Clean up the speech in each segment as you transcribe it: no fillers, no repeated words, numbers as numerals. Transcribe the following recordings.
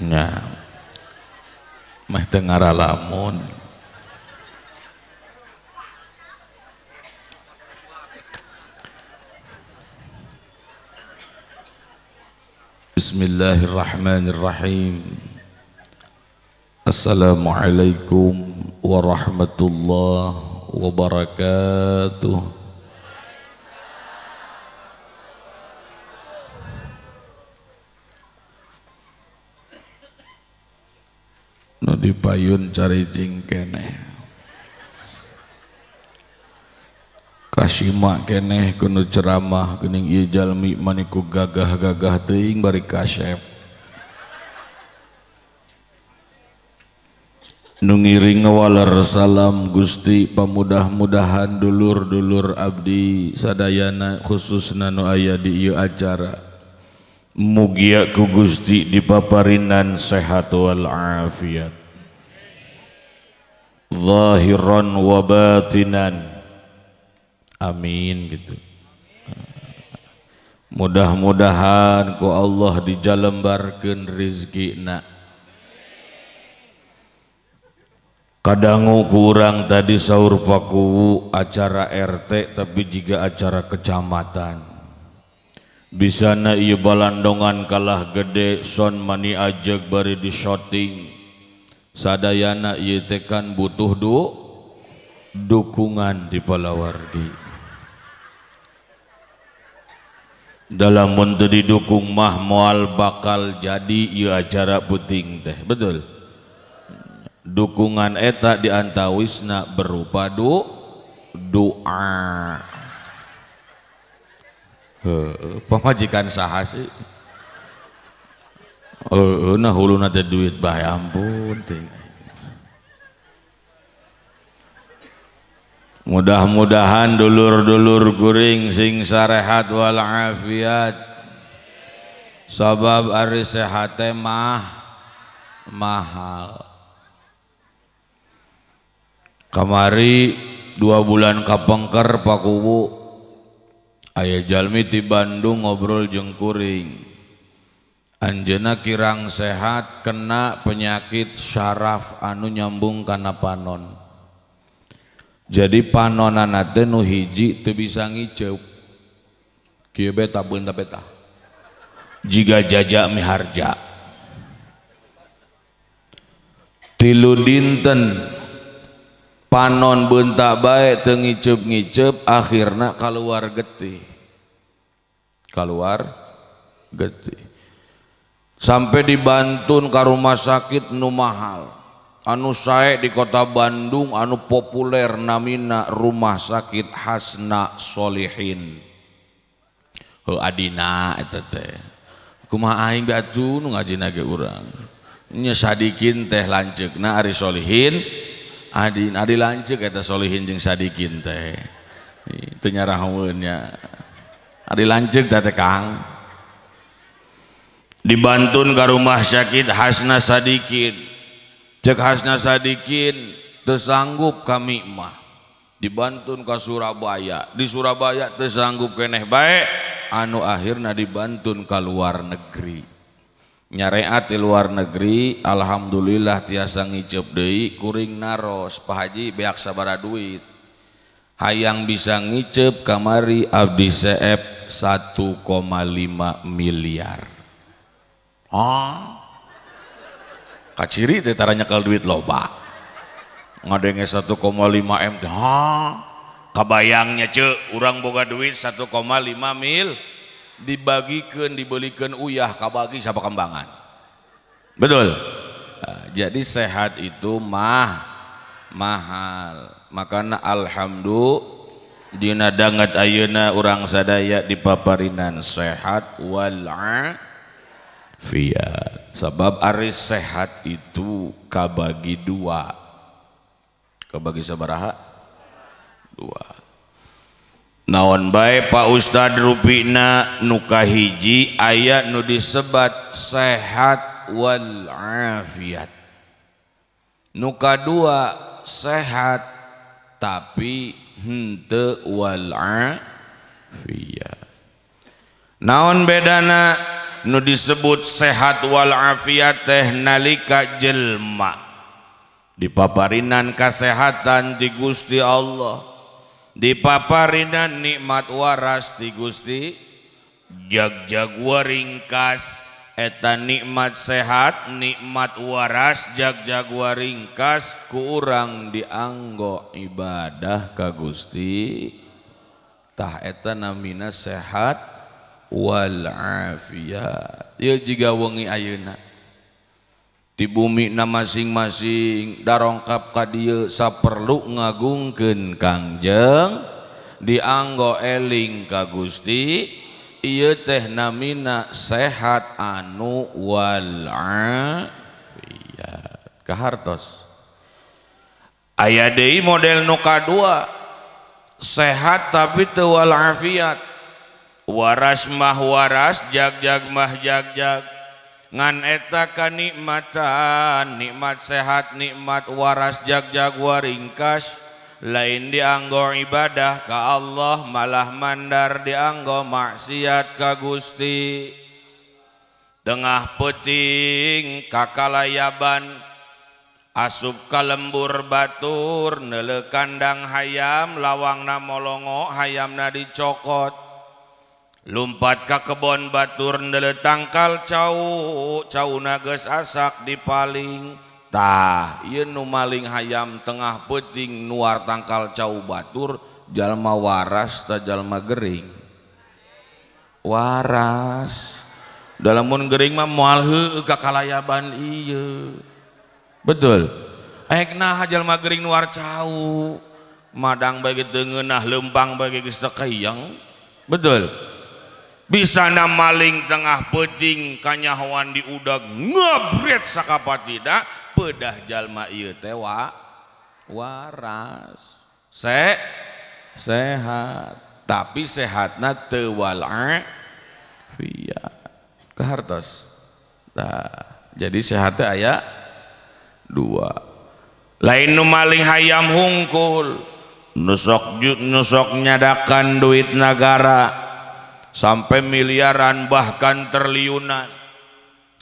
Nya meh teu ngaralamun. Bismillahirrahmanirrahim. Assalamualaikum warahmatullahi wabarakatuh. Nu dipayun cari keneh, kasima keneh kuno ceramah geuning ieu jalmi maniku gagah-gagah teuing bari kasep. Nu ngiring ngawaler salam Gusti, pamudah-mudahan dulur-dulur abdi sadayana khususna nu aya di ieu acara mugia ku Gusti dipaparinan sehat wal afiat, zahiran wa batinan, amin gitu. Mudah-mudahan ku Allah dijalembarkeun rizkina. Kadangu kurang tadi sahur pakuwu acara RT tapi jika acara kecamatan. Bisana ieu balandongan kalah gede son mani ajeg bari di shooting. Sadayana ieu teh kan butuh dukungan di palawargi. Dalam mun teu didukung mah moal bakal jadi ieu acara puting teh, betul? Dukungan eta diantawisna berupa doa. Pamajikan saha sih? Nah huluna teh duit bae ampun ting. Mudah-mudahan dulur-dulur kuring sing sarehat wal afiat. Sabab ari sehat teh mah mahal. Kamari 2 bulan kapengker pakuwu aya jalmi ti Bandung ngobrol jeung kuring. Anjeunna kirang sehat kena penyakit syaraf anu nyambung kana panon. Jadi panonana teh nu hiji teu bisa ngiceup. Kieu be tabeun ta betah. Jiga jaja miharja. 3 dinten panon bentak bae teu ngiceup-ngiceup akhirna keluar getih. Keluar getih. Sampai dibantun ka rumah sakit nu mahal. Anu sae di kota Bandung anu populer namina Rumah Sakit Hasna Solihin. Heuh adina eta teh. Kumaha aing be atuh nu ngajina ge urang. Nya sadikin teh lanceukna ari Solihin. Adi adi lanceuk eta Solihin jeung Sadikin teh. Teu nyarahoeun nya. Adi lanceuk teh Kang. Dibantun ka rumah sakit Hasna Sadikin. Cek Hasna Sadikin teu sanggup kami mah. Dibantun ka Surabaya. Di Surabaya teu sanggup keneh bae anu akhirna dibantun ka luar negeri. Nyareat di luar negeri alhamdulillah tiasa ngiceup deui kuring naros Pak Haji beak sabaraha duit hayang bisa ngiceup kamari abdi seep 1,5 miliar. Ah, kaciri teh tara nyekel duit loba ngadenge 1,5 M teh. Ah, kabayangnya ceu urang boga duit 1,5 mil dibagikeun dibelikeun uyah kabagi sapakembangan. Betul. Jadi sehat itu mah mahal. Makana alhamdulillah dina danget ayeuna urang sadaya dipaparinan sehat wal afiat. Sabab ari sehat itu kabagi dua. Kabagi sabaraha? Dua. Naon bae Pak Ustad rupina nu kahiji aya nu disebat sehat wal afiat. Nu kadua sehat tapi henteu wal afiat. Naon bedana? nu disebut sehat walafiat teh nalika jelma dipaparinan kasehatan ti Gusti Allah, dipaparinan nikmat waras ti Gusti, jag-jag waringkas. Eta nikmat sehat, nikmat waras, jag-jag waringkas ku urang dianggo ibadah ka Gusti. Tah eta namina sehat wal afiat. Ieu jiga wengi ayeuna di bumi na masing-masing darongkap ka dieu saperlu ngagungkeun Kangjeng, dianggo eling ka Gusti. Ieu teh namina sehat anu wal afiat. Kahartos aya deui model nu kadua, sehat tapi teu wal afiat. Waras mah waras, jag-jag mah jag-jag, ngan eta kanikmatan, nikmat sehat, nikmat waras, jag-jag waringkas, lain dianggo ibadah ka Allah, malah mandar dianggo maksiat ka Gusti. Tengah peuting kakalayaban, asup ka lembur batur, neuleuh kandang hayam, lawangna molongo, hayamna dicokot. Lumpat ka kebon batur, neuleuh tangkal cau, cauna geus asak dipaling. Tah ieu nu maling hayam tengah peuting nuar tangkal cau batur, jalma waras ta jalma gering? Waras. Dalamun gering mah moal heueuh ka kalayaban ieu. Betul. Ek naha jalma gering nuar cau, madang bae teu ngeunah, leumpang bae geus teu kayang. Betul. Bisa na maling tengah peuting kanyahoan diudag ngabret sakapatida, pedah jalma ieu teh waras, sehat, tapi sehatna teu wal afiat. Kahartos. Nah, jadi sehat teh aya dua. Lain nu maling hayam hungkul, nusok nyadakan duit nagara sampai miliaran bahkan triliunan.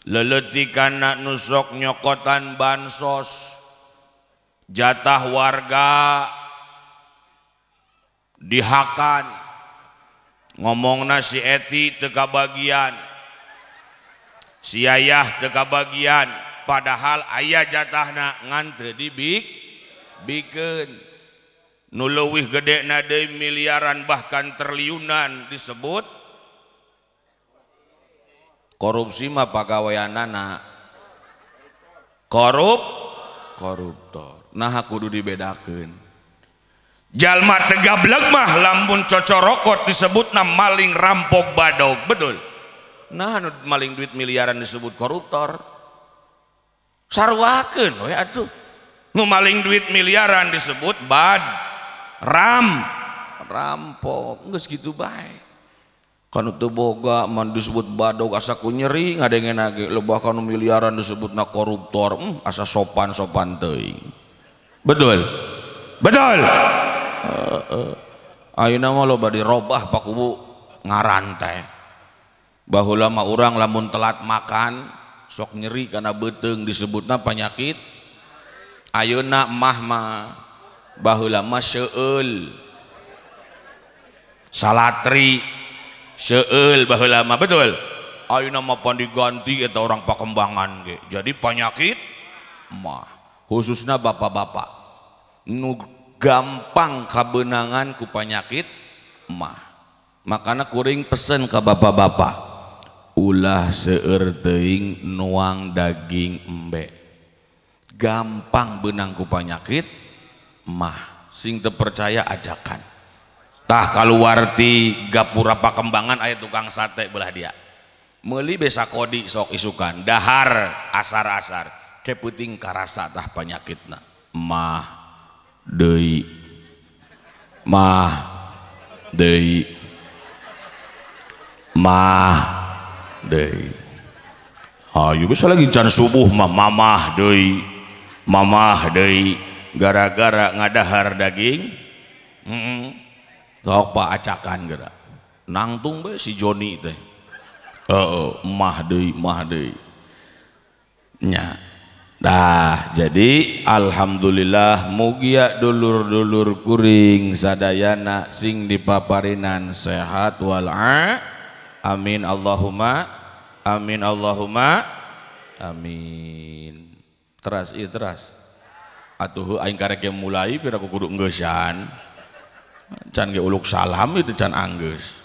Leletikan nusok nyokotan bansos, jatah warga dihakan, ngomongna si Eti teu kabagian, si Yayah teu kabagian, padahal aya jatahna ngan teu dibikeun. Nu leuwih gedena deui miliaran bahkan triliunan disebut korupsi mah pagaweanana koruptor. Nah kudu dibedakeun. Jalma teu gablek mah lamun cocorokot disebutna maling rampok badog, betul. Nah anu maling duit miliaran disebut koruptor. Sarwakeun we atuh. Nu maling duit miliaran disebut bad rampok, geus kitu bae. Kanu teu boga mah disebut badog asa ku nyeri ngadengena ge, lebah kanu miliaran disebutna koruptor, asa sopan-sopan teuing. Betul. Betul. Ayeuna mah loba dirobah pakubu ngaran teh. Baheula mah urang lamun telat makan sok nyeri kana beuteung disebutna penyakit. Ayeuna mah mah baheula mah seueul. Salatri seueul baheula mah, betul. Ayeuna mah pan diganti eta orang pakembangan ge. Jadi penyakit mah khususna bapak-bapak nu gampang kabeunangan ku penyakit mah. Makana kuring pesen ka bapak-bapak, ulah seueur teuing nuang daging embe. Gampang beunang ku penyakit mah, sing teu percaya ajakan. Tah kaluar ti gapura pakembangan aya tukang sate belah dia. Meuli besa kodi sok isukan, dahar asar-asar, ke peuting karasa tah penyakitna. Mah deui, mah deui, mah deui. Ayo bisa lagi can subuh mah mamah deui, mamah deui, gara-gara ngadahar daging. Sok pak acakan geura. Nangtung bae si Joni teh. Heeh, mah deui mah deui. Nya. Dah, jadi alhamdulillah mugia dulur-dulur kuring sadayana sing dipaparinan sehat wal amin Allahumma amin Allahumma amin. Teras ieu teras. Atuh aing karek mulai pira kudu enggeusan. Can ge uluk salam itu can anggeus.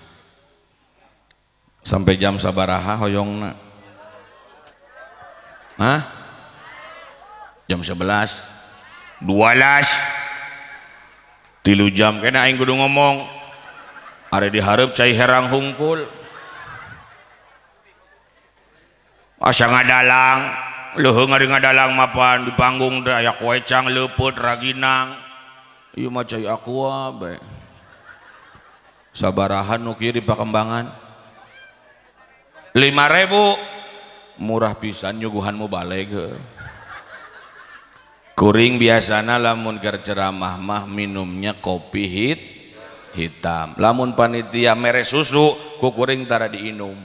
Sampai jam sabaraha hoyongna? Hah? Jam 11, 12, 3 jam kena aing kudu ngomong. Are dihareup cai herang hungkul. Asa ngadalang, leuheung ari ngadalang mapan di panggung teh aya kuecang leupeut raginang. Ieu mah cai aqua bae. Sabarahan nu kieu di Pakembangan? 5.000. Murah pisan nyuguhan mubaleg. Kuring biasana lamun keur ceramah mah minumnya kopi hitam. Lamun panitia mere susu ku kuring tara diinum.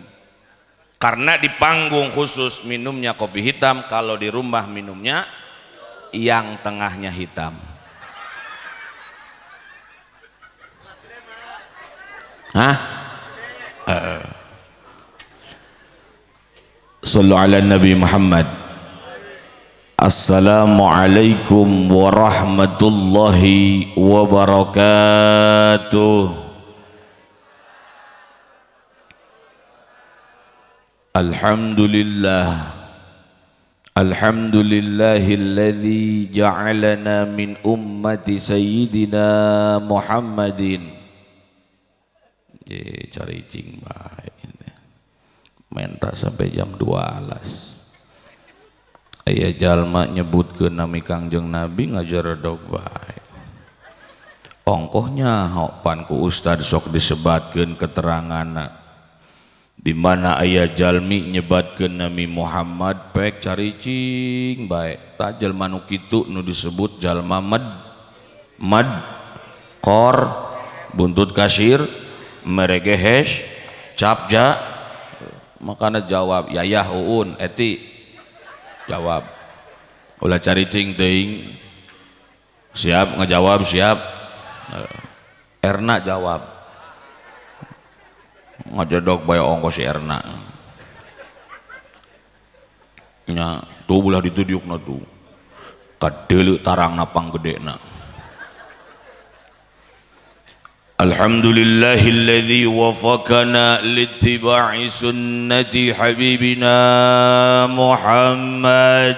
Karena di panggung khusus minumnya kopi hitam, kalau di rumah minumnya yang tengahnya hitam. Hah? Sallu ala Nabi Muhammad. Assalamualaikum warahmatullahi wabarakatuh. Alhamdulillah. Alhamdulillahilladzi ja'alana min ummati sayyidina Muhammadin. Cari cing bae. Menta sampai jam 12. Aya jalma nyebutkeun nami Kangjeng Nabi ngajaredog bae. Ongkohnya pan ku ustad sok disebatkeun keteranganna. Di mana aya jalmi nyebatkeun nami Muhammad pek caricing bae. Ta jalma nu kitu nu disebut jalma mad kor buntut kasir meregehes capja. Makana jawab yayah uun eti jawab ulah caricing teuing siap ngejawab siap. Erna jawab ngajedog bae ongkos si Erna nya tuh belah ditu diukna tuh kadeuleu tarangna panggedena. Alhamdulillahilladzi wafaqana littiba'i sunnati habibina Muhammad.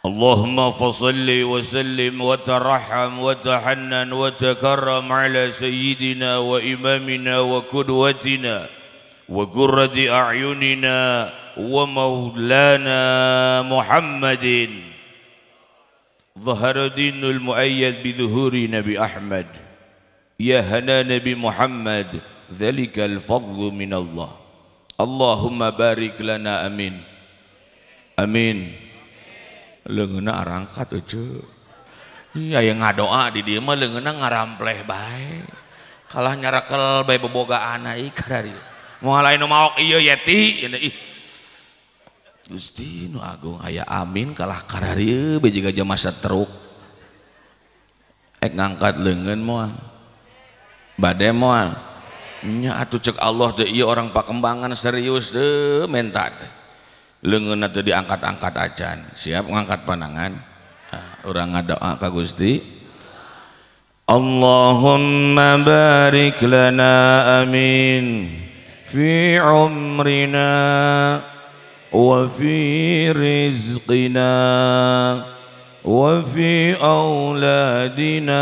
Allahumma fasalli wa sallim wa taraham wa tahannan wa takarram ala sayyidina wa imamina wa qudwatina wa qurrati a'yunina wa maulana Muhammadin. ظهر دين المؤيد بظهور نبي أحمد يا هنا نبي محمد ذلك الفضل من الله. اللهم بارك لنا amin amin. Leungeunna arangkat euceu. Iya yang ngadoa di dieu mah leungeunna ngarampleh bae. Kalah nyarakel bae bobogaan ai karari. Moal lain nu maok ieu yeti ih. Gusti nu agung aya amin kalah kararieu bae jiga jama setruk. Ek ngangkat leungeun moal. Bade moal. Nya atuh cek Allah teh ieu orang Pakembangan serius teu menta teh. Leungeunna teu diangkat-angkat acan. Siap ngangkat panangan. Nah, urang ngadoa ka Gusti. Allahumma barik lana amin fi umrina wa fi rizqina wa fi auladina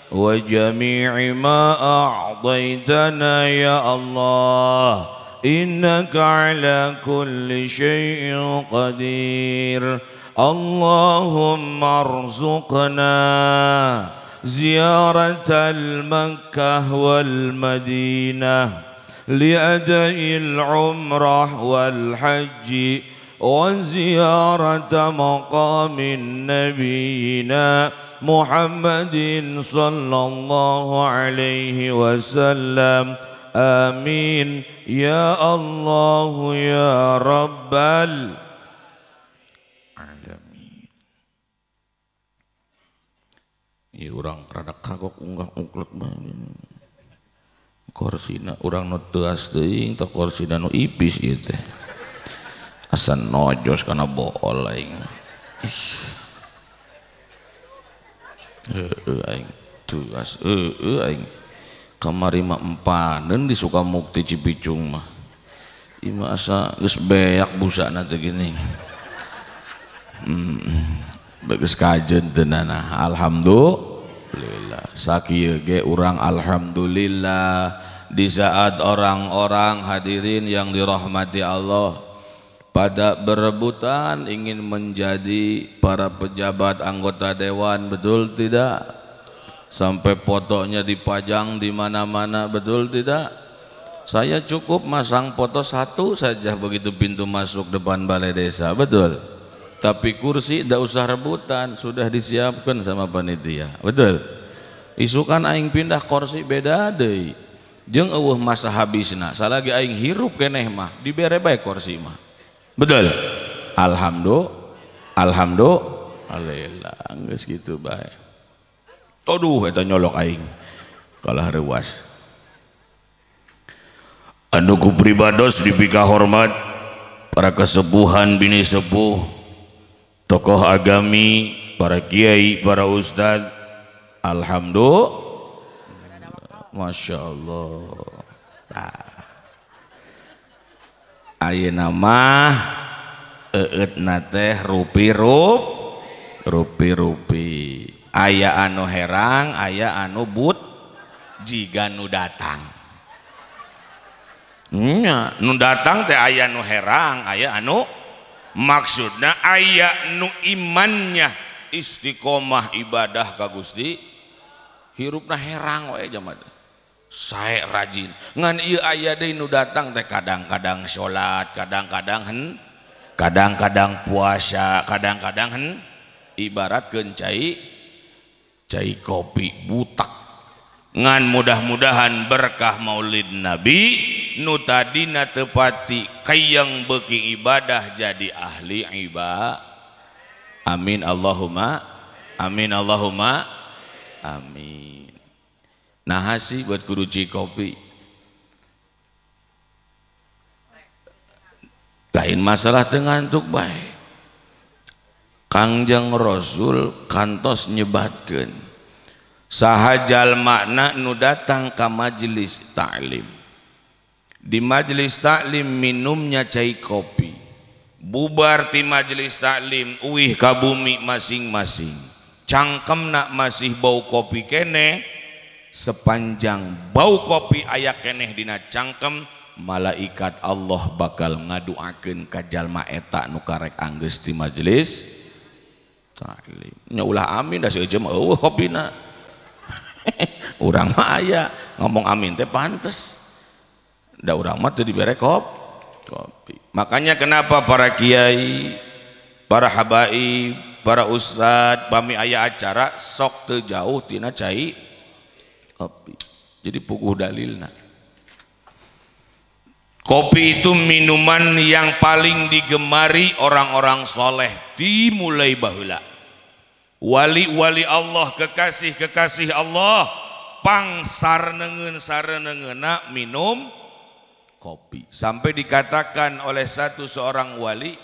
wa jami'i ma a'taytana ya Allah innaka ala kulli syai'in qadir. Allahumma arzuqna ziyaratal Makkah wal Madinah لأداء العمرة والحج وزيارة مقام نبينا محمد صلى الله عليه وسلم. Amin ya Allah ya Rabbal alamin. Ieu urang rada kagok unggah ungklek bae. Korsina urang nu teuas teuing teh korsina nu ipis ieu teh. Asa nojos kana bool aing. Heueuh aing teuas heueuh aing. Kamari mah empaneun di Sukamukti Cipicung mah. Ieu mah asa geus beak busana teh geuning. Bagus kajen tenana. Alhamdulillah. Sakieu ge urang alhamdulillah di saat orang-orang hadirin yang dirahmati Allah pada berebutan ingin menjadi para pejabat anggota dewan, betul tidak? Sampai fotonya dipajang di mana-mana, betul tidak? Saya cukup masang foto satu saja begitu pintu masuk depan balai desa, betul? Tapi kursi tidak usah rebutan, sudah disiapkan sama panitia, betul? Isukan aing pindah kursi beda deui. Jeung eueuh masa habisna, salagi aing hirup keneh mah dibere bae kursi mah. Betul? Alhamdulillah, alhamdulillah, geus kitu bae. Aduh eta nyolok aing kalah reuas. Anu ku pribados dipika hormat para kesepuhan bini sepuh, tokoh agami, para kiai, para ustad. Alhamdulillah, masya Allah. Ayeuna mah eueutna teh rupi-rup, rupi-rupi. Aya anu herang, aya anu but, jiga nu datang. Nya, nu datang teh aya nu herang, aya anu maksudna aya nu imannya istiqomah ibadah ka Gusti, hirupna herang we jaman. Sae rajin. Ngan ieu aya deui nu datang teh kadang-kadang salat, kadang-kadang hen, kadang-kadang puasa, kadang-kadang hen, ibaratkeun cai cai kopi butak. Ngan mudah-mudahan berkah Maulid Nabi nu tadina tepati kayang beuki ibadah jadi ahli ibadah. Amin Allahumma, amin Allahumma, amin. Nah sih buat kudu cai kopi. Lain masalah teu ngantuk bae. Kangjeng Rasul kantos nyebatkeun saha jalmana nu datang ka majelis taklim. Di majelis taklim minumnya cai kopi. Bubar ti majelis taklim uih ka bumi masing-masing. Cangkemna masih bau kopi keneh. Sepanjang bau kopi aya keneh dina cangkem, malaikat Allah bakal ngaduakeun ka jalma eta nu karek anggeus ti majelis taklim. Nya ulah amin da si mah eueuh kopina. Urang mah aya ngomong amin teh pantes. Da urang mah teu dibere kopi. Makanya kenapa para kiai, para habaib, para ustad pami aya acara sok teu jauh tina cai kopi. Jadi puguh dalilna. Kopi itu minuman yang paling digemari orang-orang soleh dimulai baheula. Wali-wali Allah, kekasih-kekasih Allah, pang sarenengeun sarenengeuna minum kopi. Sampai dikatakan oleh satu seorang wali,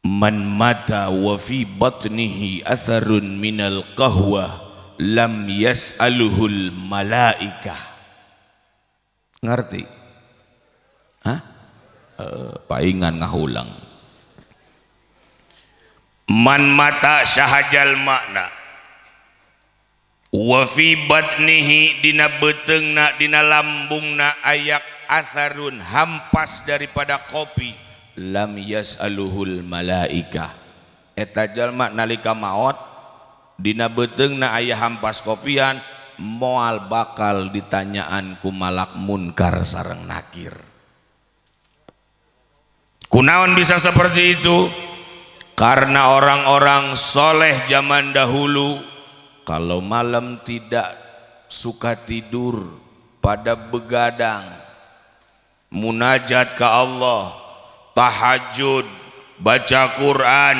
man mata wa fi batnihi atharun minal qahwah lam yas'aluhul malaikah. Ngerti? Hah? Paingan ngahulang. Man mata sahajal makna wa fi batnihi dina beuteungna dina lambungna ayak atharun hampas daripada kopi, lam yas'aluhul malaikah. Eta jalma nalika maot dina beuteungna aya hampas kopian, moal bakal ditanyaan ku malak munkar sareng nakir. Kunaon bisa seperti itu? Karena orang-orang soleh zaman dahulu kalau malam tidak suka tidur, Pada begadang, munajat ke Allah, tahajud, baca Quran,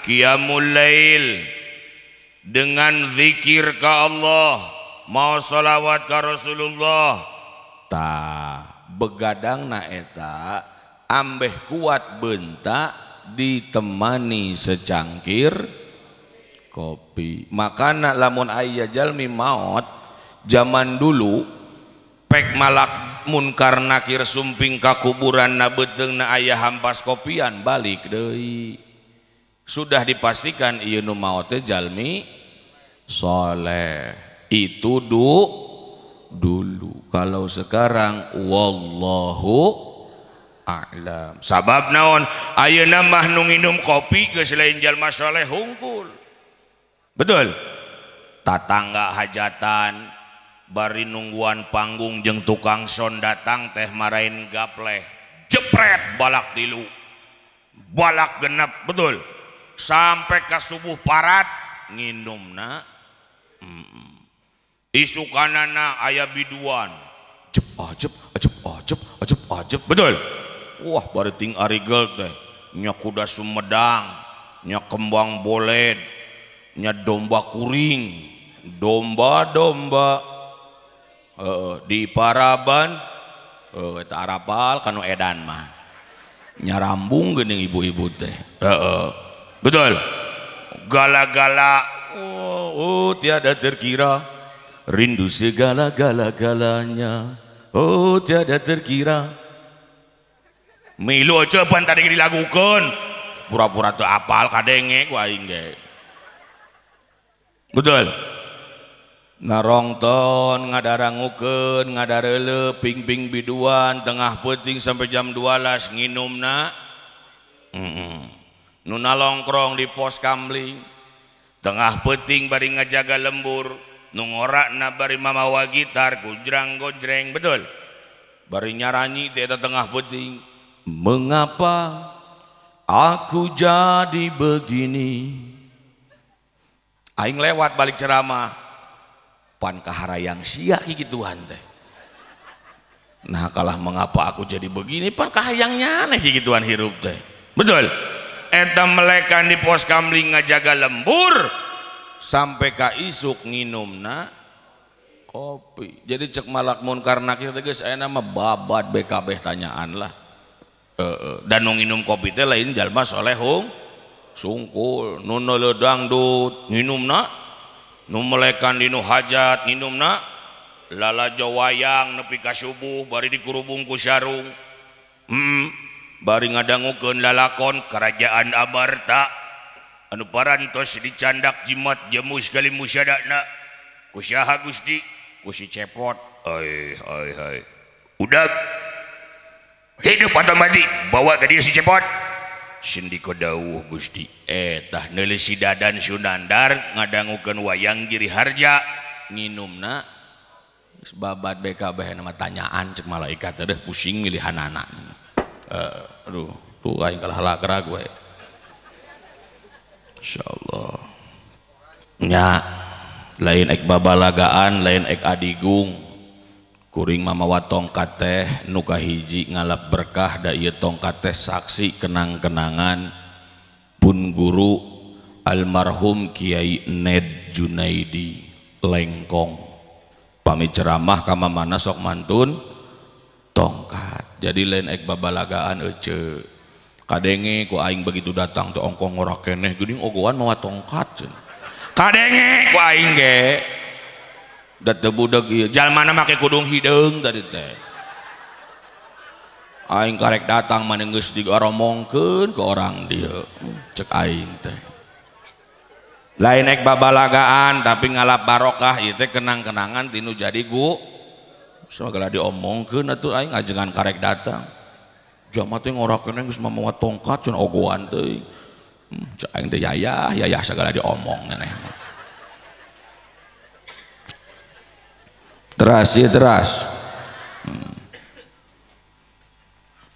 qiyamul lail, dengan zikir ke Allah, mau sholawat ke Rasulullah. Tah begadang na eta ambeh kuat bentak ditemani secangkir kopi. Makana lamun aya jalmi maot zaman dulu pek malak munkar nakir sumping ka kuburan na beuteung na aya hampas kopian balik deui. Sudah dipastikan ieu nu maot teh jalmi soleh. Itu dulu. Kalau sekarang wallahu a'lam. Sabab naon? Ayeuna mah nu nginum kopi geus lain jalma soleh hungkul. Betul? Tatangga hajatan bari nungguan panggung jeung tukang son datang teh marahin gapleh jepret balak tilu balak genep, betul? Sampai ke subuh parat nginumna isukanana aya biduan jep ajep ajep ajep ajep ajep, betul? Wah bari ting arigel teh nya kuda Sumedang, nya kembang boled, nya domba kuring, domba-domba di paraban eta arapal kanu edan mah nyarambung geuning ibu-ibu teh. Betul? Gala-gala oh, tiada terkira rindu segala-gala-galanya, oh tiada terkira. Milu aja pan tadi dilagukeun pura-pura teu apal kadenge ku aing ge. Betul? Narongton ngadarangukeun ngadareuleuh ping-ping biduan tengah peuting sampai jam 12 nginumna. Nu nalongkrong di pos kamling tengah peuting bari ngajaga lembur, nu ngorakna bari mamawa gitar gujrang gojreng, betul? Bari nyaranyi teh eta tengah peuting. Mengapa aku jadi begini? Aing lewat balik ceramah pan kaharayang sia kikituan teh. Nah kalah mengapa aku jadi begini pan kahayangnya aneh kikituan hirup teh. Betul? Eta melekan di pos kamling ngajaga lembur sampai ka isuk nginumna kopi. Jadi cek malak munkar nakir teh geus aya mah babat BKB tanyaan lah. Dan nu nginum kopi teh lain jalma soleh hung sungkul, nu neuleuh dangdut nginumna, nu melekan dinu hajat nginumna, lalajo wayang nepi ka subuh bari dikurubung ku sarung. Bari ngadangukeun lalakon kerajaan Amarta anu parantos dicandak jimat jemus kali musyadana ku saha Gusti? Ku si Cepot. Ai ai ai. Udah hidup atau mati bawa ke dia si Cepot. Sendiko dawuh Gusti. Tah neuleuh si Dadan Sunandar ngadangukeun wayang Giri Harja nginumna geus babat BKB nama tanyaan cek malaikat teh pusing milihanana. Aduh tuh aing kalah lagra gue. Insyaallah nya lain ek babalagaan lain ek adigung kuring mamawa tongkat teh nu kahiji ngalap berkah da ieu tongkat teh saksi kenang-kenangan pun guru almarhum Kiai Ned Junaidi Lengkong. Pami ceramah ka mamana sok mantun tongkat. Jadi lain ek babalagaan ece kadenge ku aing begitu datang teh ongkong ngora keneh geuning ogoan mawa tongkat cenah. Kadenge ku aing ge da teu budeg ieu jalmana make kudung hideung tadi teh. Aing karek datang mah geus digaromongkeun ke orang dieu cek aing teh. Lain ek babalagaan tapi ngalap barokah ieu teh kenang-kenangan tinu jadi gu segala diomongkeun atuh aing ajengan karek datang. Jama teh ngorakeun geus mamawa tongkat cenah ogoan teuing. Cek aing teh yayah yayah segala diomong neneh. Teras ieu teras.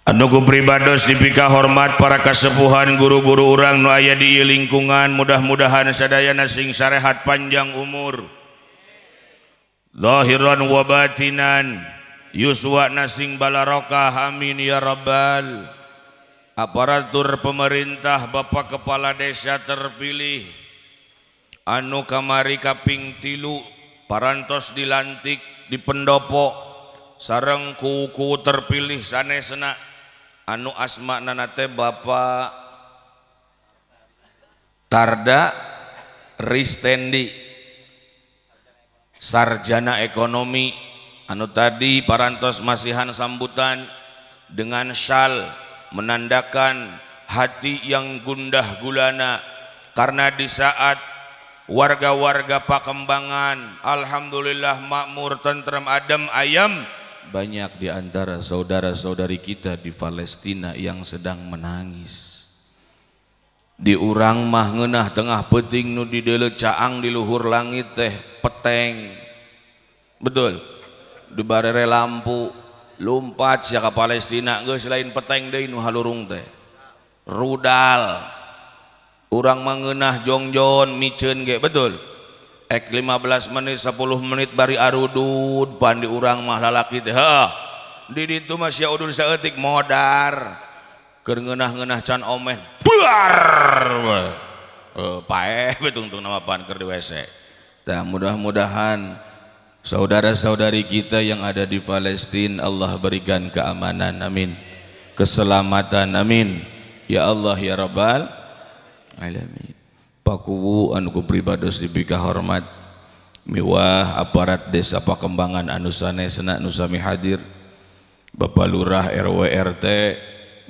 Anu ku pribados dipika hormat para kasepuhan guru-guru urang nu aya di ieu lingkungan, mudah-mudahan sadayana sing sarehat panjang umur. Zahiran wa batinan. Yuswa nasing balarokah amin ya rabbal. Aparatur pemerintah Bapak Kepala Desa terpilih anu kamari kaping 3 parantos dilantik di pendopo sareng kuku terpilih sanesna anu asma nana teh Bapak Tarda Ristendi sarjana ekonomi anu tadi parantos masihan sambutan dengan syal menandakan hati yang gundah gulana karena di saat warga-warga Pakembangan alhamdulillah makmur tentrem adem ayam, banyak di antara saudara-saudari kita di Palestina yang sedang menangis. Di urang mah ngeunah tengah peuting nu di deuleu caang di luhur langit teh peteng, betul, di barere lampu lumpat sia ka Palestina geus lain peteng deui nu halurung teh rudal. Urang mah ngeunah jongjon miceun ge, betul, ek 15 menit 10 menit bari arudud pan di urang mah lalaki teh heuh di ditu mah sia udul saeutik modar keur ngeunah-ngeunah can omeh bar paeh betungtung nama pan keur di WC. Tah mudah-mudahan saudara-saudari kita yang ada di Palestina Allah berikan keamanan amin, keselamatan amin ya Allah ya rabbal alamin. Pakuwu anu ku pribados dipika hormat miwah aparat desa Pakembangan anu sanesna nu sami hadir, Bapak Lurah RW RT,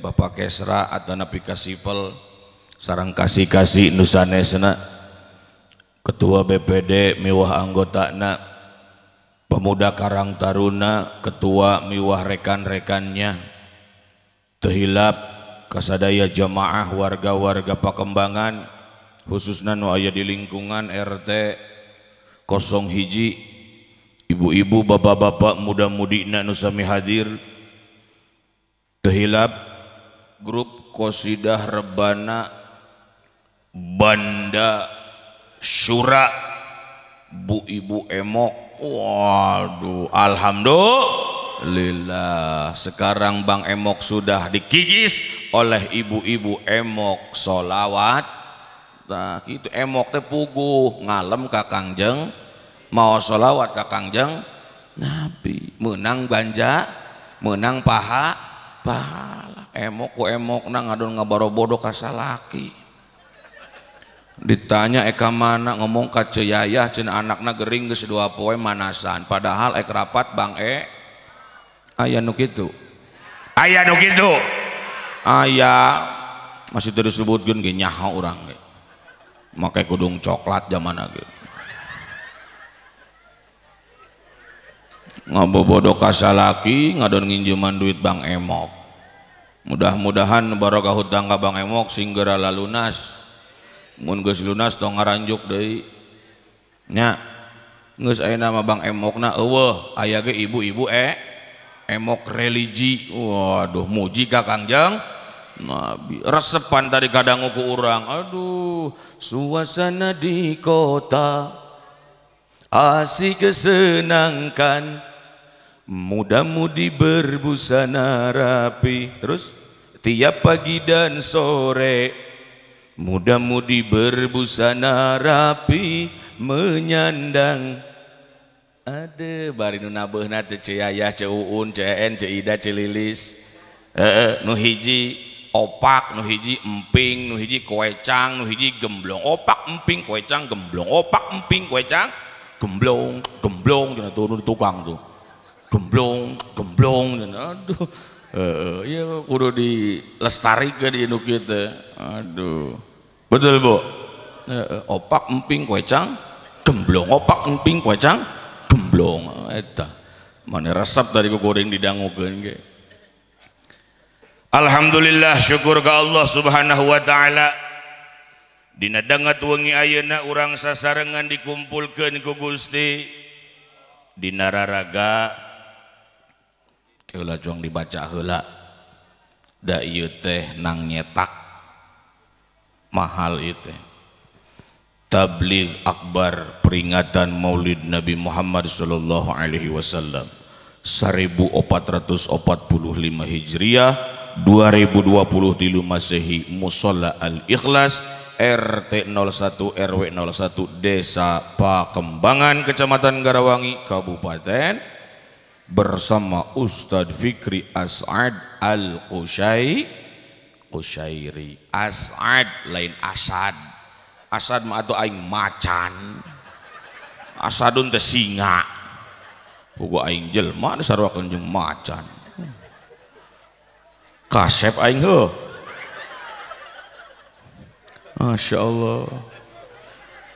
Bapak Kesra atanapi Kasipel sareng kasih-kasih nu sanesna, Ketua BPD miwah anggotana, Pemuda Karang Taruna, ketua miwah rekan-rekannya, teu hilap kasadaya jamaah warga-warga Pakembangan khususna nu aya di lingkungan RT 01, ibu-ibu bapak-bapak muda-mudina nu sami hadir, teu hilap grup Qosidah Rebana Banda Syura Bu Ibu Emok. Waduh, alhamdulillah sekarang Bang Emok sudah dikikis oleh ibu-ibu Emok solawat. Nah gitu, Emok teh puguh ngalem ka Kangjeng, mau solawat ka Kangjeng Nabi, menang banja, menang paha pahala. Emok ku emok na ngadon ngabarobodo ka salaki. Ditanya eka mana ngomong ka Ceu Yayah cenah anakna gering geus 2 poe manasan, padahal ek rapat Bang E aya nu kitu, aya nu kitu, aya masih teu disebutkeun ge nyaho urang ge make kudung coklat zamana ge ngabobodo ka salaki ngadon nginjeman duit Bang Emok. Mudah-mudahan barokah hutang ka Bang Emok sing geura lalunas. Mun geus lunas tong ngaranjuk deui nya, geus aya nama Bang Emokna eueuh, aya ge ibu-ibu emok religi. Waduh, muji ka Kangjeng Nabi. Resepan tadi kadangu ku urang, aduh suasana di kota asik kesenangkan, muda-mudi berbusana rapi, terus tiap pagi dan sore muda-mudi berbusana rapi menyandang. Aduh, bari nu nabeuna teh Ceu Yayah, Ceu Uun, Ceu En, Ceu Ida, Ceu Lilis. Nu hiji opak, nu hiji emping, nu hiji koecang, nu hiji gemblong. Opak emping koecang gemblong, opak emping koecang gemblong, gemblong cenah turun tukang tuh. Gemblong, gemblong cenah. Aduh. Iya kudu dilestarikeun di nu kieu teh. Aduh. Betul, Bu? Opak emping koecang gemblong, opak emping koecang gemblong eta. Mane resep dari kuring didangukeun ge. Alhamdulillah syukur ka Allah Subhanahu wa taala. Dina dangat wengi ayeuna urang sasarengan dikumpulkeun ku Gusti dina raraga heula juang dibaca heula. Da ieu teh nang nyetak mahal ieu teh. Tabligh akbar peringatan Maulid Nabi Muhammad sallallahu alaihi wasallam 1445 Hijriah 2023 Masehi, Musholla Al-Ikhlas RT 01 RW 01 Desa Pakembangan, Kecamatan Garawangi, Kabupaten, bersama Ustadz Fikri As'ad Al-Qushairi. As'ad lain Asad. Asad mah atuh aing macan. Asadun teh singa. Puguh aing jelema disaruakeun jeung macan. Kasep aing heuh. Masya Allah.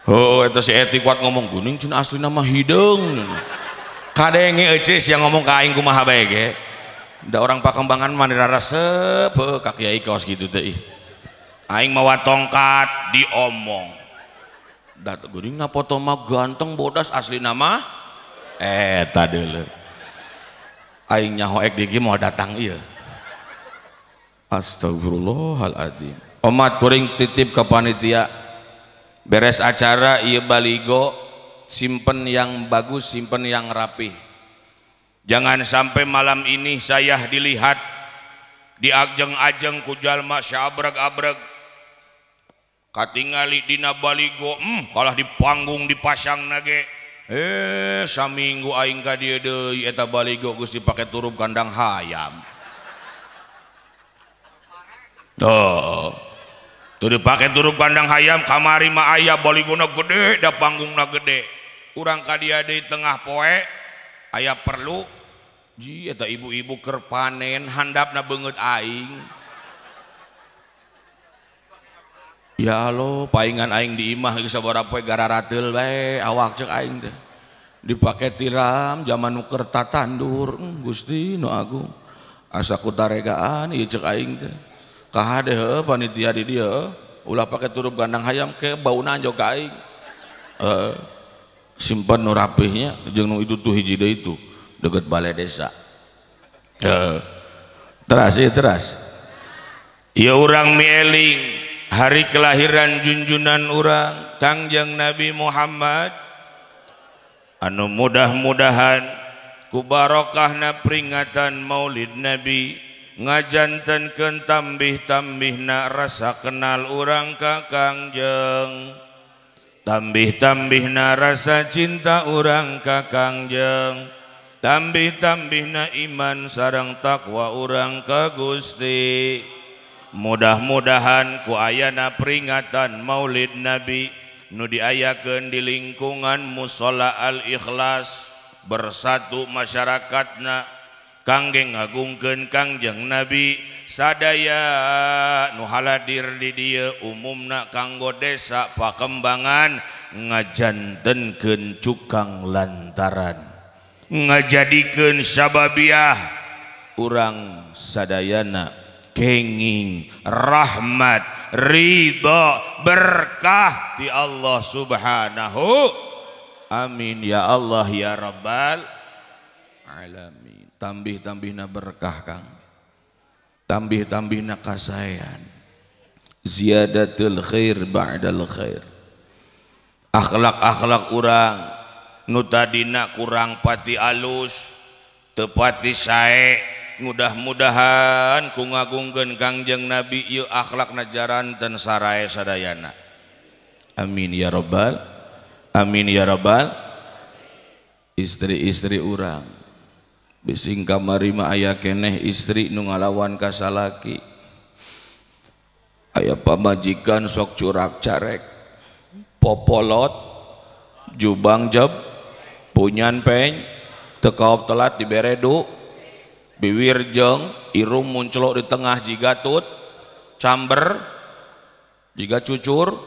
Oh, eta si Eti kuat ngomong geuning cenah aslina mah hideung. Kadenge euceus yang ngomong ka aing kumaha bae ge. Da orang Pakembangan mah resep heuh ka kiai kaos kitu teh ih. Aing mawa tongkat diomong. Da geuning na foto mah ganteng bodas aslina mah eta deuleu. Aing nyaho ek di moal datang ieu. Astagfirullahaladzim. Omat kuring titip ke panitia, beres acara ieu baligo simpen yang bagus, simpen yang rapih. Jangan sampai malam ini saya dilihat diajeng-ajeng ku jalma sabreg-abreg katingali dina baligo, kalah di panggung dipasang nage. Saminggu aing ka dieu deui eta baligo geus dipake turub kandang hayam. Oh, tuh dipake turub kandang hayam kamari mah aya baligona gede da panggungna gede. Urang ka dieu deui tengah poe aya perlu ji eta ibu-ibu keur panen handapna beungeut aing. Ya Allah, paingan aing di imah geus sabaraha poe gararateul bae awak ceuk aing teh. Dipake tiram zaman nu keur tatandur, Gusti nu agung. Asa ku taregaan ieu ceuk aing teh. Kahade heuh panitia di dieu ulah pake turub gandang hayam ke bauna anjog ka aing. Simpen nu rapihnya jeung nu itu tuh hiji deui itu deket balai desa. Teras ieu teras. Ieu urang mieling hari kelahiran junjunan urang Kangjeng Nabi Muhammad anu mudah-mudahan ku barokahna peringatan Maulid Nabi ngajantenkeun tambih-tambihna rasa kenal urang ka Kangjeng, tambih-tambihna rasa cinta urang ka Kangjeng, tambih-tambihna iman sareng takwa urang ka Gusti. Mudah-mudahan ku ayana peringatan Maulid Nabi nu diayakeun di lingkungan Musholla Al-Ikhlas bersatu masyarakatna kangge ngagungkeun Kangjeng Nabi sadaya nu haladir di dieu umumna kanggo desa Pakembangan ngajantenkeun cukang lantaran ngajadikeun sababiah urang sadayana kenging rahmat ridho berkah di Allah Subhanahu. Amin ya Allah ya Rabbal alamin. Tambih-tambihna berkah Kang, tambih-tambihna kasayan, ziyadatul khair ba'dal khair. Akhlak-akhlak urang nu tadina kurang pati alus teu pati sae, mudah-mudahan ku ngagungkeun Kangjeng Nabi ieu akhlakna jaranten sarae sadayana. Amin ya rabbal amin ya rabbal. Istri-istri urang bising kamari mah aya keneh istri nu ngalawan ka salaki, aya pamajikan sok curak carek popolot jubang jeb punyan peny teu kaop telat dibere du biwir jeung irung muncelok di tengah jiga tut camber jiga cucur.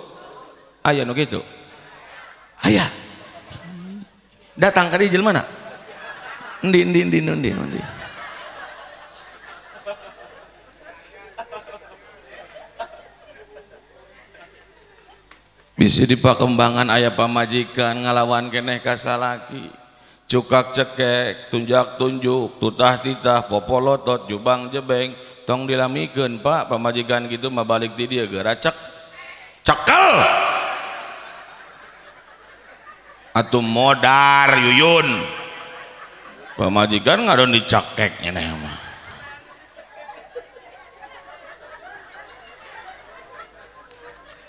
Aya nu kitu aya datang ka dieu jelema na endi endi endi endi endi. Bisi di Pakembangan aya pamajikan ngalawan keneh ka salaki, cukak cekek tunjak tunjuk tutah titah popolotot jubang jebeng, tong dilamikeun Pak pamajikan gitu mah balik ti dieu geura cek cekel atuh modar yuyun. Pamajikan ngadon dicakek nyeneh mah.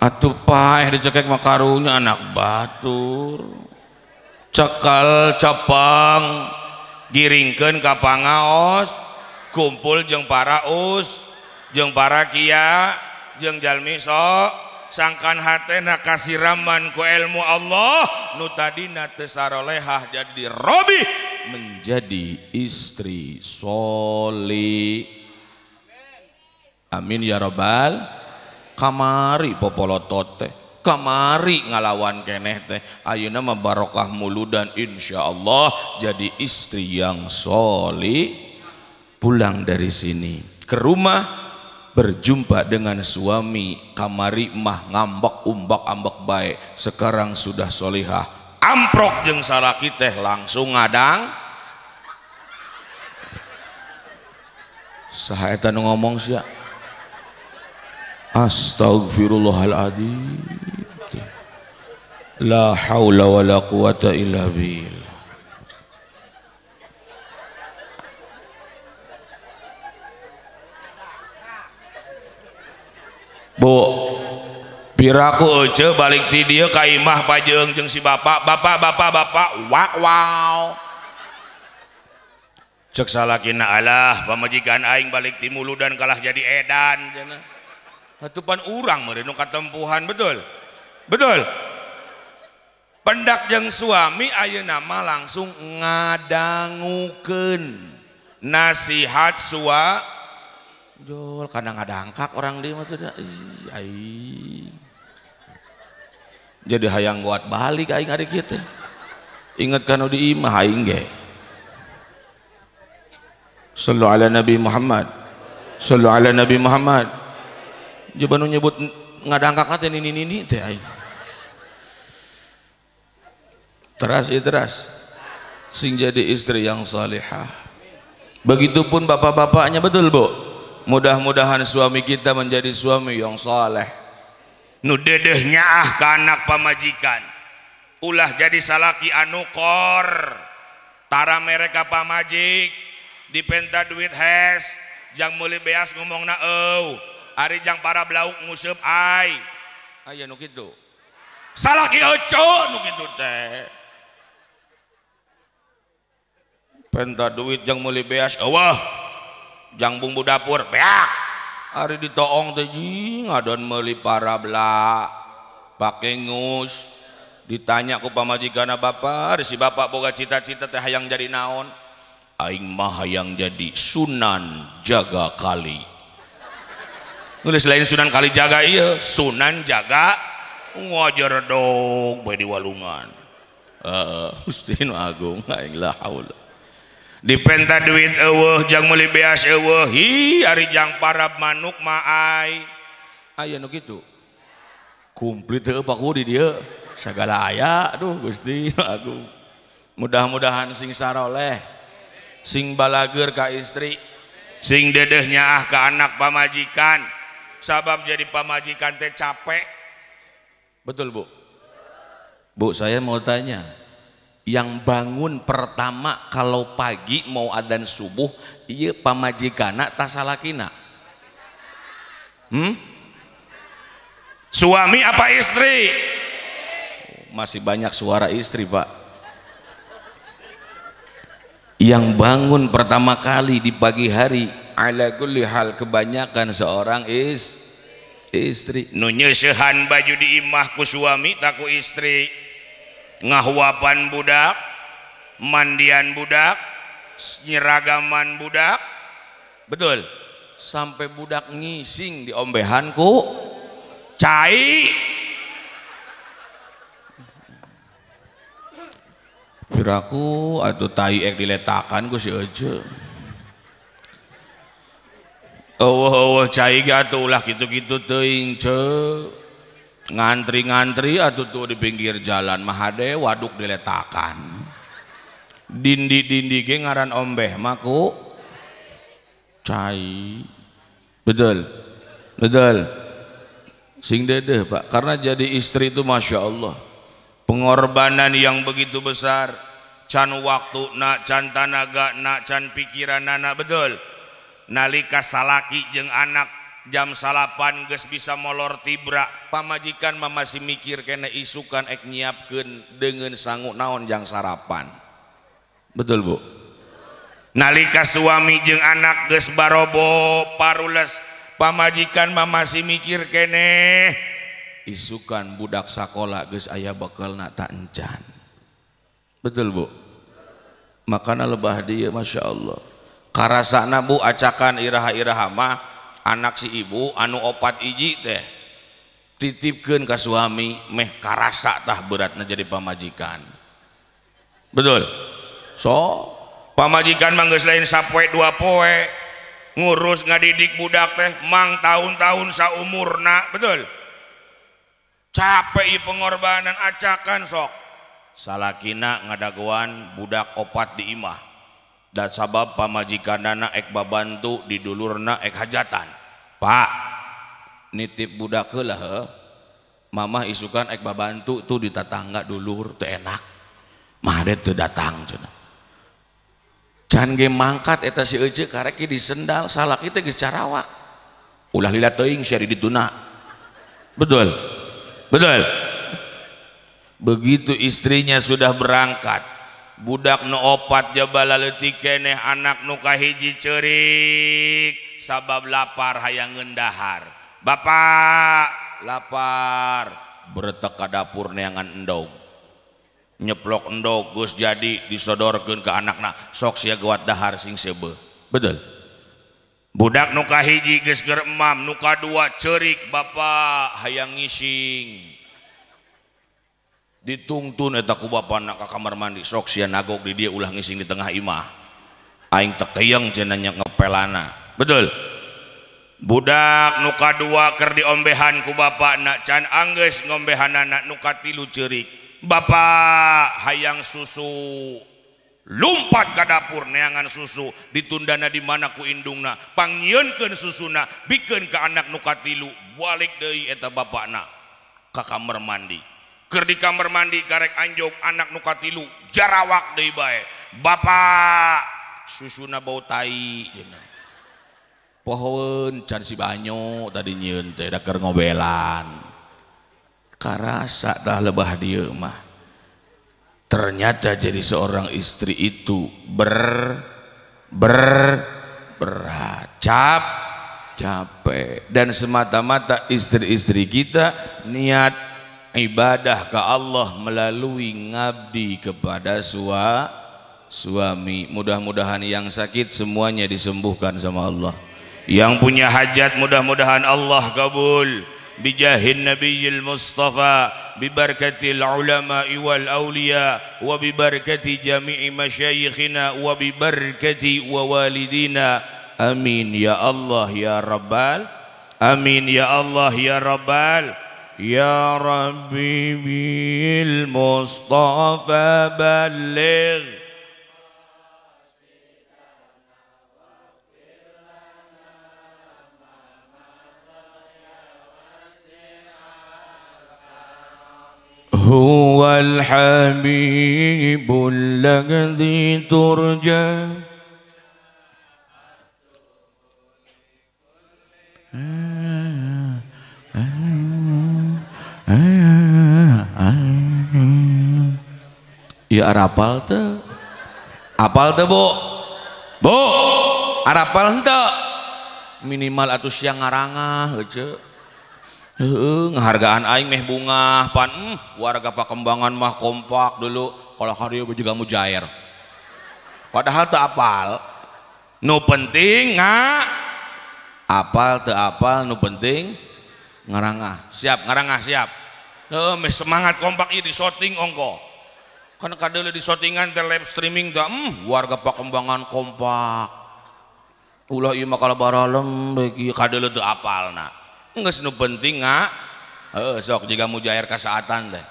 Atuh paeh dicekek mah karunya anak batur. Cekal cepeng giringkeun ka pangaos, kumpul jeung para us, jeung para kia, jeung jalmi sok sangkan hatena kasiraman ku ilmu Allah nu tadina teu sarolehah jadi robih menjadi istri soli. Amin ya robbal. Kamari popolotot teh, kamari ngalawan keneh teh, ayeuna mah barokah muludan insyaallah jadi istri yang soli. Pulang dari sini ke rumah berjumpa dengan suami, kamari mah ngambek umbak ambek bae, sekarang sudah solihah, amprok jeung salaki teh langsung ngadang. Saha eta nu ngomong sia? Astagfirullahaladzim. La haula wala quwata illa billah. Bu, piraku ece balik ti dieu ka imah pajeung jeung si bapak, bapak bapak bapak wak wow. Cek salakina alah pamajikan aing balik ti muludan kalah jadi edan cenah. Hatupan urang meureun nu katempuhan, betul? Betul. Pendak jeung suami ayeuna mah langsung ngadangukeun nasihat sua jol kana ngadangkak orang dieu mah teh aing. Jadi hayang buat balik aing ari kieu teh. Inget kana di imah aing ge. Sallu ala Nabi Muhammad. Sallu ala Nabi Muhammad. Coba nu nyebut ngadangkak teh nini-nini teh aing. Teras ieu teras. Sing jadi istri yang salihah. Begitupun bapak-bapaknya, betul Bu? Mudah-mudahan suami kita menjadi suami yang saleh. Nu dedeh nyaah ka anak pamajikan. Ulah jadi salaki anu kor. Tara mereka pamajik, dipenta duit hes, jang meuli beas ngomongna eueuh. Ari jang para blauk nguseup ai. Aya nu kitu. Salaki euceu nu kitu teh. Penta duit jang meuli beas eueuh. Jang bumbu dapur beak. Ari ditoong teh jing ngadon meuli para bla. Pake ngus. Ditanya ku pamajikanna bapak, ari si bapak boga cita-cita teh hayang jadi naon? Aing mah hayang jadi Sunan Jaga Kali. Nulis lain Sunan Kalijaga iya, Sunan Jaga ngajar dong bae di walungan. Gusti nu agung aing la haula. Dipenta duit eueuh jang meuli beas eueuh, hi ari jang parab manuk mah ai. Aya nu kitu. Komplit teu paku di dieu, sagala aya aduh Gusti nu agung. Mudah-mudahan sing saroleh, sing balageur ka istri, sing dedeh nyaah ka anak pamajikan. Sabab jadi pamajikan teh capek. Betul Bu? Bu, saya mau tanya, yang bangun pertama kalau pagi mau adzan subuh ieu pamajikana ta salakina? Suami apa istri? Masih banyak suara istri Pak. Yang bangun pertama kali di pagi hari ala kulli hal kebanyakan seorang istri. Nu nyeusehan baju di imah ku suami tak ku istri, ngahuapan budak, mandian budak, nyeragaman budak, betul? Sampai budak ngising di ombehan ku cai. Piraku atau tai ek diletakan ku si Ece. Eueuh cai ge atuh ulah kitu-kitu teuing ce. Ngantri-ngantri atuh tuh di pinggir jalan mah hade waduk diletakan. Dindi-dindi ge ngaran ombeh mah ku cai. Betul? Betul. Sing dedeh Pak, karena jadi istri itu Masya Allah pengorbanan yang begitu besar, Can waktu na, can tanaga na, can pikiranana, betul. Nalika salaki jeung anak jam 9 geus bisa molor tibra, pamajikan mah masih mikir kene isukan ek nyiapkeun deungeun sangu naon jang sarapan. Betul Bu? Nalika suami jeung anak geus barobo parules, pamajikan mah masih mikir kene isukan budak sakola geus aya bekelna tak encan. Betul Bu? Makana lebah dia Masya Allah. Karasana Bu acakan iraha-iraha mah anak si ibu anu 4 iji teh titipkeun ka suami meh karasa tah beratna jadi pamajikan. Betul? So pamajikan mah geus lain sapoe dua poe ngurus ngadidik budak teh mang tahun-tahun saumurna, betul? Capek ieu pengorbanan acakan sok. Salakina ngadagoan budak 4 di imah. Dan sabab pamajikanana ek babantu di dulurna ek hajatan. Pak, nitip budak heula heuh. Mamah isukan ek babantu tuh di tetangga dulur teu enak. Mah teu datang cenah. Can ge mangkat eta si ece karek di sendal salaki teh geus carawak. Ulah lila teuing sia di dituna. Betul? Betul? Begitu istrinya sudah berangkat, budak nu 4 jabala leutik keneh, anak nu kahiji ceurik sabab lapar hayang ngeundahar. Bapak lapar, beretek ka dapur neangan endog. Nyeplok endog geus jadi disodorkeun ka anakna, sok sia geuat dahar sing seubeuh. Betul? Budak nu kahiji geus keur emam, nu kadua ceurik, bapak hayang ngising. Ditungtun eta ku bapana ka kamar mandi, sok sia nagok di dia ulah ngising di tengah imah. Aing teu keyeng cenah nya ngepelana. Betul? Budak nu kadua keur diombehan ku bapana, can anggeus ngombehanana nu katilu ceurik. Bapak hayang susu, lumpat ka dapur neangan susu, ditundana di mana ku indungna, pangieunkeun susuna, bikeun ka anak nu katilu, balik deui eta bapana ka kamar mandi. Keur di kamar mandi karek anjog anak nu katilu jarawak deui bae. Bapak susuna bau tai cenah. Pohoeun can si banyo tadi nyieun teh da keur ngobelan. Karasa dah lebah dieu mah. Ternyata jadi seorang istri itu berat, capek, dan semata-mata istri-istri kita niat ibadah ke Allah melalui ngabdi kepada suami. Mudah-mudahan yang sakit semuanya disembuhkan sama Allah. Yang punya hajat mudah-mudahan Allah kabul. Bijahin Nabiyil Mustafa, bibarkatil ulama wal awliya, wa bibarkati jami'i masyayikhina, wa bibarkati wa walidina. Amin ya Allah ya Rabbal. Amin ya Allah ya Rabbal. Ya Rabbi bil Mustafa balligh. هو الحبيب الذي ترجى Ya arapal teu? Apal teu Bu? Bu, arapal henteu? Minimal atuh siang ngarangah heuceu. Heeh, ngahargaan aing meh bungah pan warga Pakembangan mah kompak dulu kalau hari juga mujair. Padahal teu apal. Nu penting nga apal teu apal nu penting ngarangah. Siap ngarangah siap. Heuh, meh semangat kompak ieu di shooting ongko. Kan kadeuleu di shootingan teh live streaming teh warga Pakembangan kompak. Ulah ieu mah kalabaralem bagi kadeuleu teu apalna. Geus nu penting nga heuh sok jiga mujair kasaatan teh.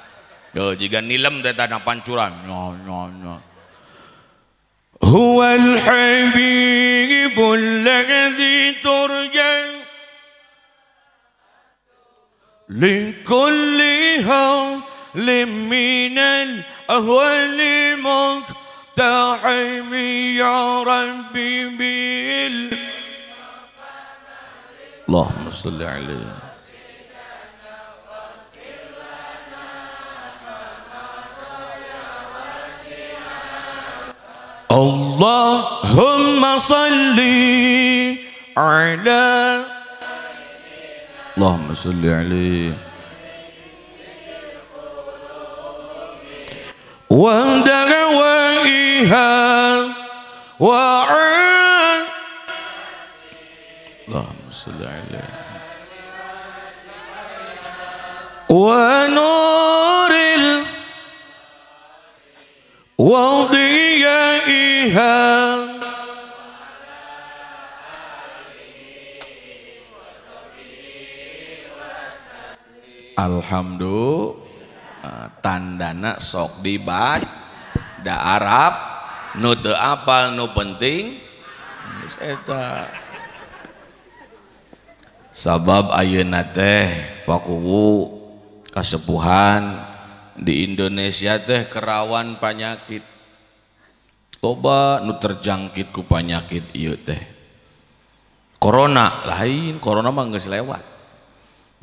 Heuh jiga nilem teh tanah pancuran. No no no. Huwal habibul ladzi turja likulli hawlin minal ahwali المقتحم يا ربي بال اللهم صل عليه. اللهم صل على اللهم صل عليه ودعوائها وعن اللهم صل عليه ونور وضيائها. Alhamdulillah tandana sok dibat da Arab nu teu apal nu penting geus eta. Sabab ayeuna teh pakuwu kasepuhan di Indonesia teh kerawan panyakit. Loba nu terjangkit ku panyakit ieu teh. Corona lain, corona mah geus lewat.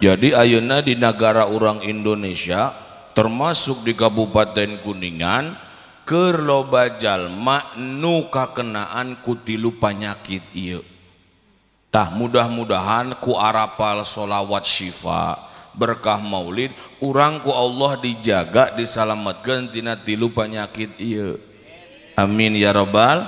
Jadi ayeuna di negara urang Indonesia termasuk di Kabupaten Kuningan keur loba jalma nu kakenaan ku tilu panyakit ieu. Tah mudah-mudahan ku arapal sholawat syifa berkah maulid urang ku Allah dijaga disalametkeun tina tilu panyakit ieu. Amin ya robbal.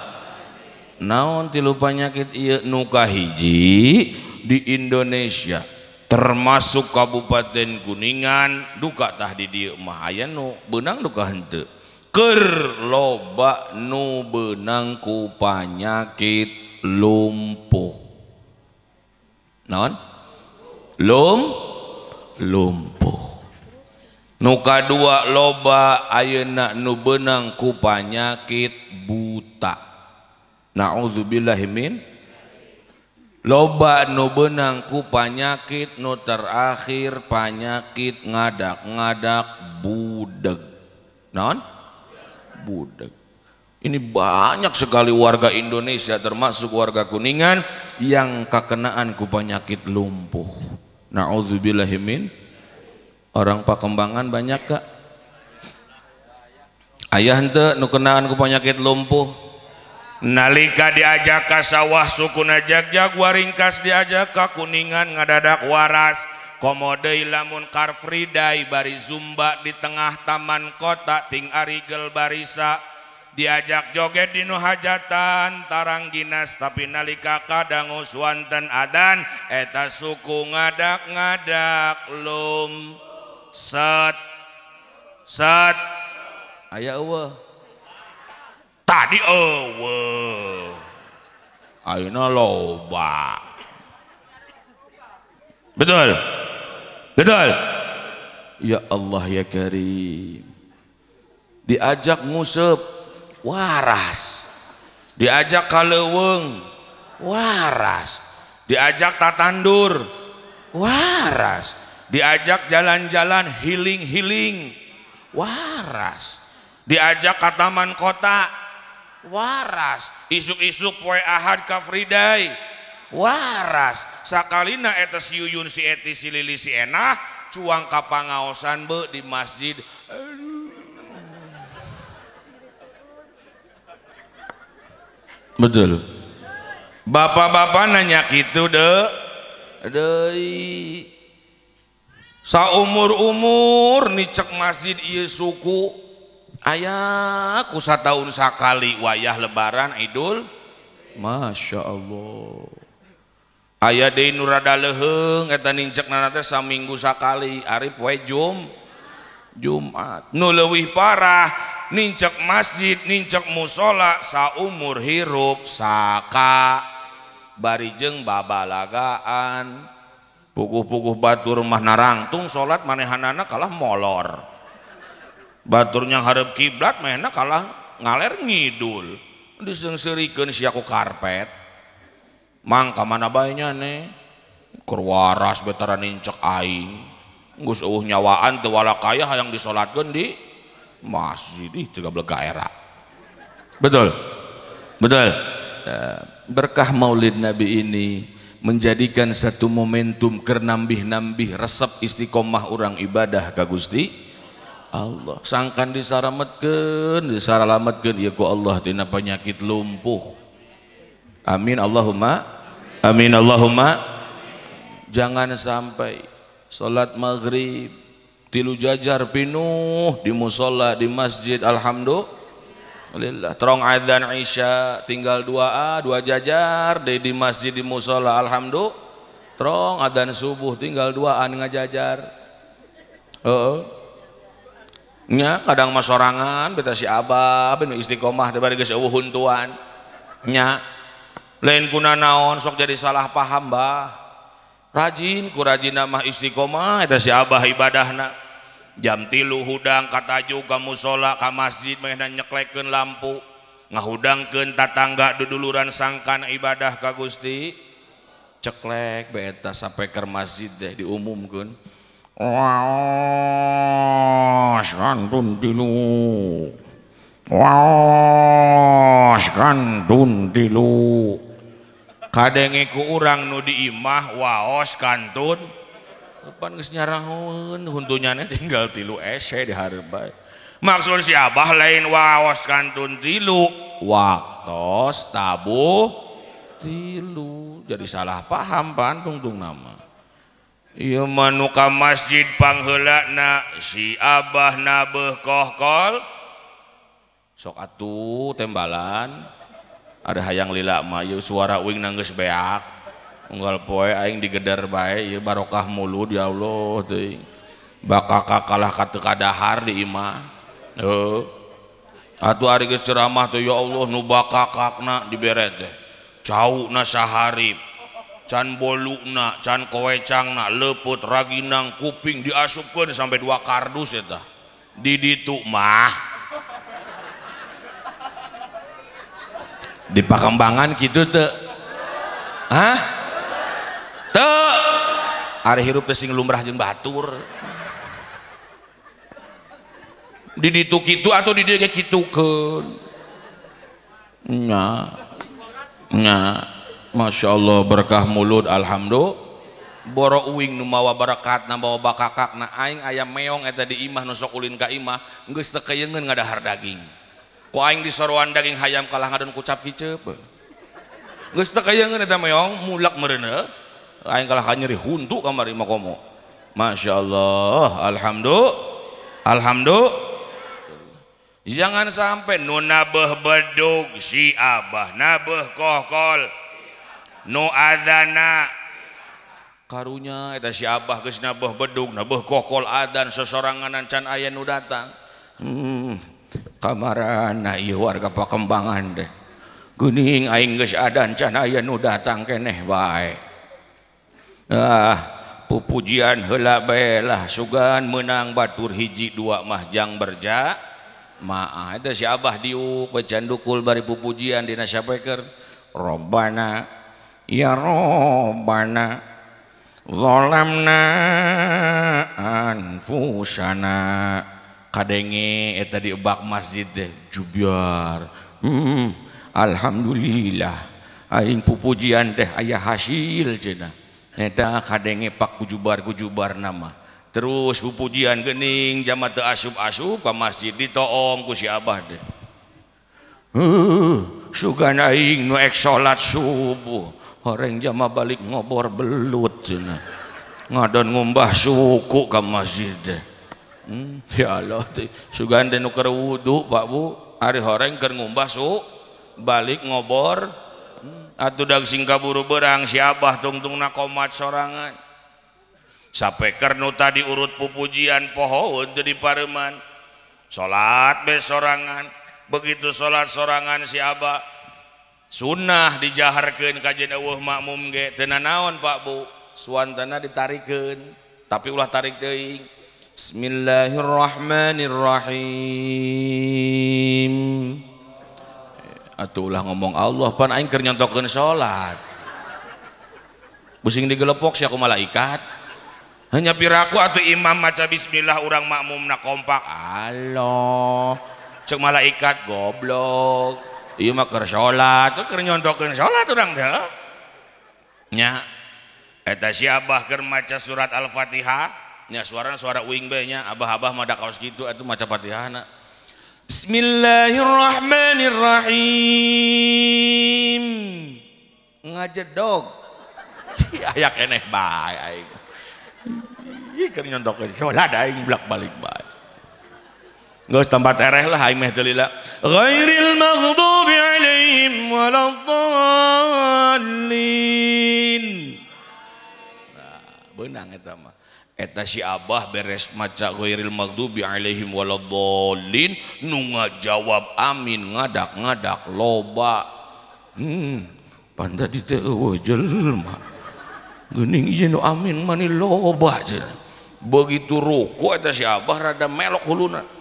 Naon tilu panyakit ieu? Nu kahiji di Indonesia termasuk Kabupaten Kuningan duka tah di dieu mah aya nu beunang duka henteu. Keur loba nu beunang ku panyakit lumpuh. Naon? Lumpuh. Nu kadua loba ayeuna nu beunang ku panyakit buta. Nauzubillahi min. Loba nu beunang ku panyakit nu terakhir panyakit ngadak-ngadak budeg. Naon? Budeg. Ini banyak sekali warga Indonesia termasuk warga Kuningan yang kakenaan ku penyakit lumpuh. Nauzubillahi min. Orang Pakembangan banyak kak? Ayah henteu nu kenaan ku penyakit lumpuh. Nalika diajak ka sawah sukuna jagjag waringkas diajak ka Kuningan ngadadak waras. Komo deui lamun Car Free Day bari zumba di tengah taman kota ting arigel barisa. Diajak joget di nu hajatan tarang ginas tapi nalika kadangu swanten adan eta suku ngadak-ngadak lum set set aya eueuh tadi eueuh ayeuna loba. Betul betul. Ya Allah ya Karim. Diajak nguseup waras, diajak kaleuweung waras, diajak tatandur waras, diajak jalan-jalan healing-healing waras, diajak ke taman kota waras, isuk-isuk poe Ahad ka Free Day waras. Sakalina eta si Yuyun si Eti si Lili si Enah cuang ka pangaosan be di masjid. Aduh. Betul. Bapak-bapak nanya gitu deh, deui. Saumur-umur nicek masjid ieu suku aya ku sataun sakali wayah lebaran Idul. Masya Allah. Aya deui nu rada leuheung eta nincekna teh saminggu sakali ari poe Jumat. Nu leuwih parah nincek masjid, nincek musola saumur hirup saka bari jeung babalagaan. Puguh-puguh batur mah narangtung salat manehanana kalah molor. Baturnya hareup kiblat manehna kalah ngaler ngidul. Diseungseurikeun sia ku karpet. Mang ka mana bae nya ne? Keur waras betara nincek aing. Geus eueuh nyawaan teu walakaya hayang disolatkeun di masjid. Ih teu gablek era. Betul? Betul. Berkah Maulid Nabi ini menjadikan satu momentum kernambih-nambih resep istiqomah orang ibadah ka Gusti Allah. Sangkan disarametkeun, disaralametkeun ieu ku Allah tina penyakit lumpuh. Amin Allahumma, amin Allahumma. Jangan sampai salat maghrib tilu jajar pinuh di musala, di masjid, alhamdulillah. Terong adzan isya tinggal dua jajar di masjid, di musala, alhamdulillah. Terong adzan subuh tinggal duaan ngajajar. Heeh. Nya kadang mah sorangan beta si abah ben istiqomah teh bari geus eueuh huntuan. Nya lain kuna naon sok jadi salah paham bah. Rajin ku rajinna mah istiqomah eta si abah ibadahna. Jam 3 hudang katajuk ka musala ka masjid mehna nyeklekeun lampu, ngahudangkeun tatangga duduluran sangkan ibadah ka Gusti. Ceklek bae eta sampai ke masjid deh diumumkeun. Waos kantun tilu, waos kantun tilu. Kadenge ku urang nu di imah waos kantun pan geus nyarahoeun huntunyana tinggal tilu ese di hareup bae. Maksud si abah lain waos kantun tilu, waktos tabuh tilu. Jadi salah paham pan tungtung nama. Ieu mah nu ka masjid pangheulana si abah nabeuh kohkol. Sok atuh tembalan. Ada hayang lila mah ieu suara uing geus beak. Unggal poe aing digedar bae ieu barokah mulud ya Allah teuing. Bakaka kalah ka teu kadahar di imah. Heuh. Atuh ari geus ceramah teh ya Allah nu bakakakna dibere teh. Cauna saharip, can boluna, can kowecangna, leupeut raginang kuping diasupkeun sampai 2 kardus eta. Di ditu mah di Pakembangan kitu teu. Hah? Teu. Ari hirup teh sing lumrah jeung batur. Di ditu kitu atau di dieu ge kitukeun. Nya. Nya. Masya Allah berkah mulut alhamdulillah. Boro uing nu mawa berkat na mawa bakakak na aing aya meong eta di imah nu sok ulin ka imah geus teu kayengeun ngadahar daging. Ku aing disoroan daging hayam kalah ngadon kucap kiceup. Geus teu kayengeun eta meong mulak meureun aing kalah ka nyeri huntu kamari mah komo. Masya Allah alhamdulillah. Alhamdulillah. Jangan sampai nu nabeuh bedug si abah nabeuh kohkol nu adzana karunya eta si abah geus nabeuh bedug nabeuh kokol adzan sesoranganan can aya nu datang. Kamarana ieu warga Pakembangan deh geuning aing geus adan can aya nu datang keneh bae. Ah pupujian heula bae lah sugan meunang batur hiji dua mah jang berja maah. Eta si abah diuk bacan dukul bari pupujian dina sapeker Robbana ya Robbana zalamna anfusana. Kadenge eta di ebak masjid teh jubiar. Alhamdulillah aing pupujian teh aya hasil cenah. Eta kadenge pak kujubar-kujubar nama. Terus pupujian geuning jama teu asup-asup ka masjid ditoong ku si abah teh. Sugan aing nu ek salat subuh horeng jama balik ngobor belut cenah. Ngadon ngumbah suku ka masjid teh. Ya Allah teh sugan teh nu keur wudu Pak Bu, ari horeng keur ngumbah su balik ngobor. Atuh dag sing kaburu berang si abah tungtungna komat sorangan. Sapeker nu tadi urut pupujian pohoeun teu dipareuman. Salat be sorangan. Begitu salat sorangan si abah sunnah dijaharkeun ka jeung eueuh makmum ge teu nanaon Pak Bu, suantana ditarikeun tapi ulah tarik teuing. Bismillahirrahmanirrahim. Atuh ulah ngomong Allah pan aing keur nyontokeun salat. Pusing digelepok sia ku malaikat. Hanya piraku atuh imam maca bismillah urang makmumna kompak. Allah. Cek malaikat goblok. Ieu mah keur salat, keur nyontokeun salat urang teh. Nya eta si Abah keur maca surat Al-Fatihah, nya suarana suara uing bae nya, abah-abah mah da kaos kitu atuh maca Fatihahna. Bismillahirrahmanirrahim. Ngajedog. Aya keneh bae aing. Ih keur nyontokeun salat aing blak balik bae. Geus tambah tereh lah aing meh teu lila. Ghairil maghdubi alaihim waladdallin. Nah, beunang eta mah. Eta si Abah beres maca ghairil maghdubi alaihim waladdallin nu ngajawab amin ngadak-ngadak loba. Pan tadi teh eueuh jelema. Geuning ieu nu amin mani loba cenah. Begitu ruku eta si Abah rada melok huluna.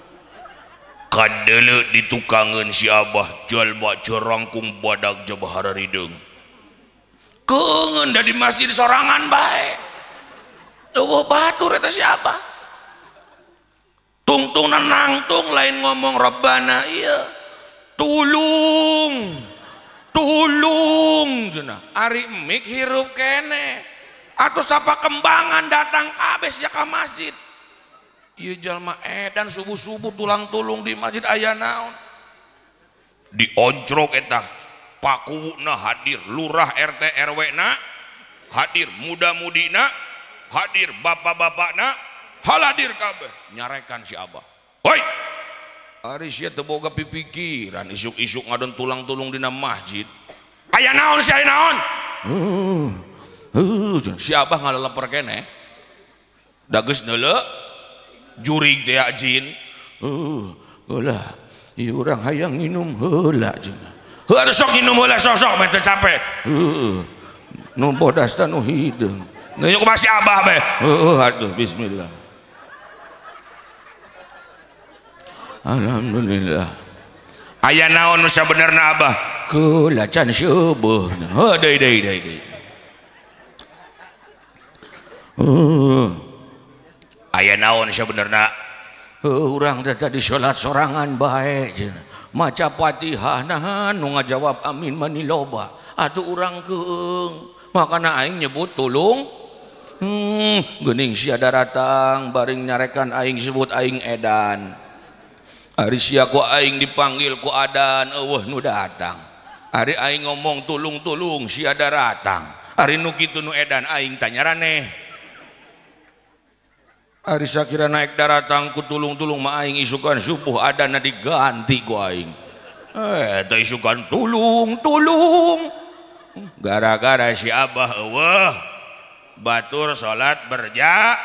Kadeuleu ditukangeun si Abah jalma jerangkung badag jabahara rideung. Keungeun da di masjid sorangan bae. Eueuh batur eta si Abah. Tungtungna nangtung lain ngomong Rabbana ieu. Tulung. Tulung cenah. Ari mik hirup keneh. Atuh sapa kembangan datang kabeh sia ka masjid. Ieu jalma edan subuh-subuh tulang tulung di masjid aya naon. Dioncrok eta pakuwuna hadir, lurah RT RW na hadir, muda-mudina hadir, bapak-bapakna hadir kabeh nyarekan si Abah. Hoi. Ari sia teu boga pipikiran isuk-isuk ngadon tulang-tulung dina masjid. Aya naon si aya naon? Si Abah ngaleleper keneh. Da geus neuleu jurig teh jin. Heula ieu urang hayang nginum heula cenah. Heuh atuh sok nginum heula sok-sok meh teu capek. Heuh. Nu bodas teh nu hideung. Nu kumaha si Abah bae. Heuh atuh bismillah. Alhamdulillah. Aya naon nu sabenerna Abah? Keula can seubeurna. Heuh deui deui deui deui. Aya naon sabenerna? Urang teh tadi salat sorangan bae cenah. Maca Fatihah nahan nu ngajawab amin mani loba. Atuh urang keung. Makana aing nyebut tulung. Geuning sia daratang baring nyarekan aing sebut aing edan. Ari sia ku aing dipanggil ku adan eueuh nu datang. Ari aing ngomong tulung-tulung sia daratang. Ari nu kitu nu edan aing tanyaraneh. Ari sakira naik daratang ku tulung-tulung mah aing isukan subuh adana diganti ku aing. Teh isukan tulung-tulung. Gara-gara si Abah eueuh batur salat berjamaah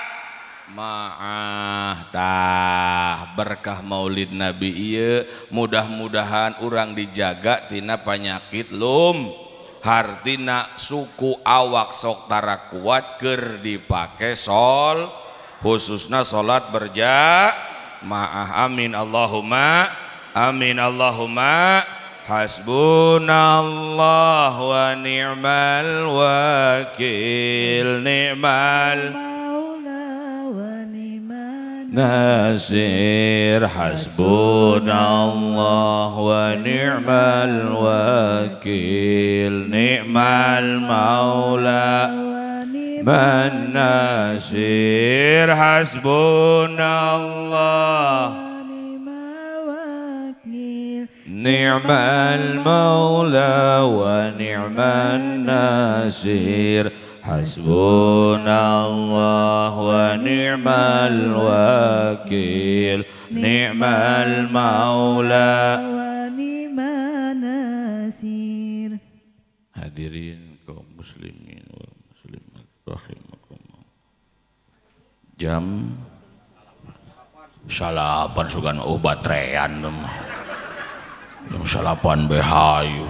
tah berkah maulid Nabi ieu mudah-mudahan urang dijaga tina panyakit lum hartina suku awak sok tara kuat keur dipake sol khususna salat berjamaah. Amin Allahumma amin Allahumma. Hasbunallah wa ni'mal wakil, ni'mal maula wa ni'man nasir. Hasbunallah wa ni'mal wakil, ni'mal maula man nasir. Hasbunallah ni'mal maula wa ni'man nasir. Hasbunallah wa ni'mal wakil, ni'mal maula wa ni'man nasir. Hadirin kaum muslimin wal muslimat rahimakumullah. Jam 8 sugan obat baterean mah. Jam 8 behayu.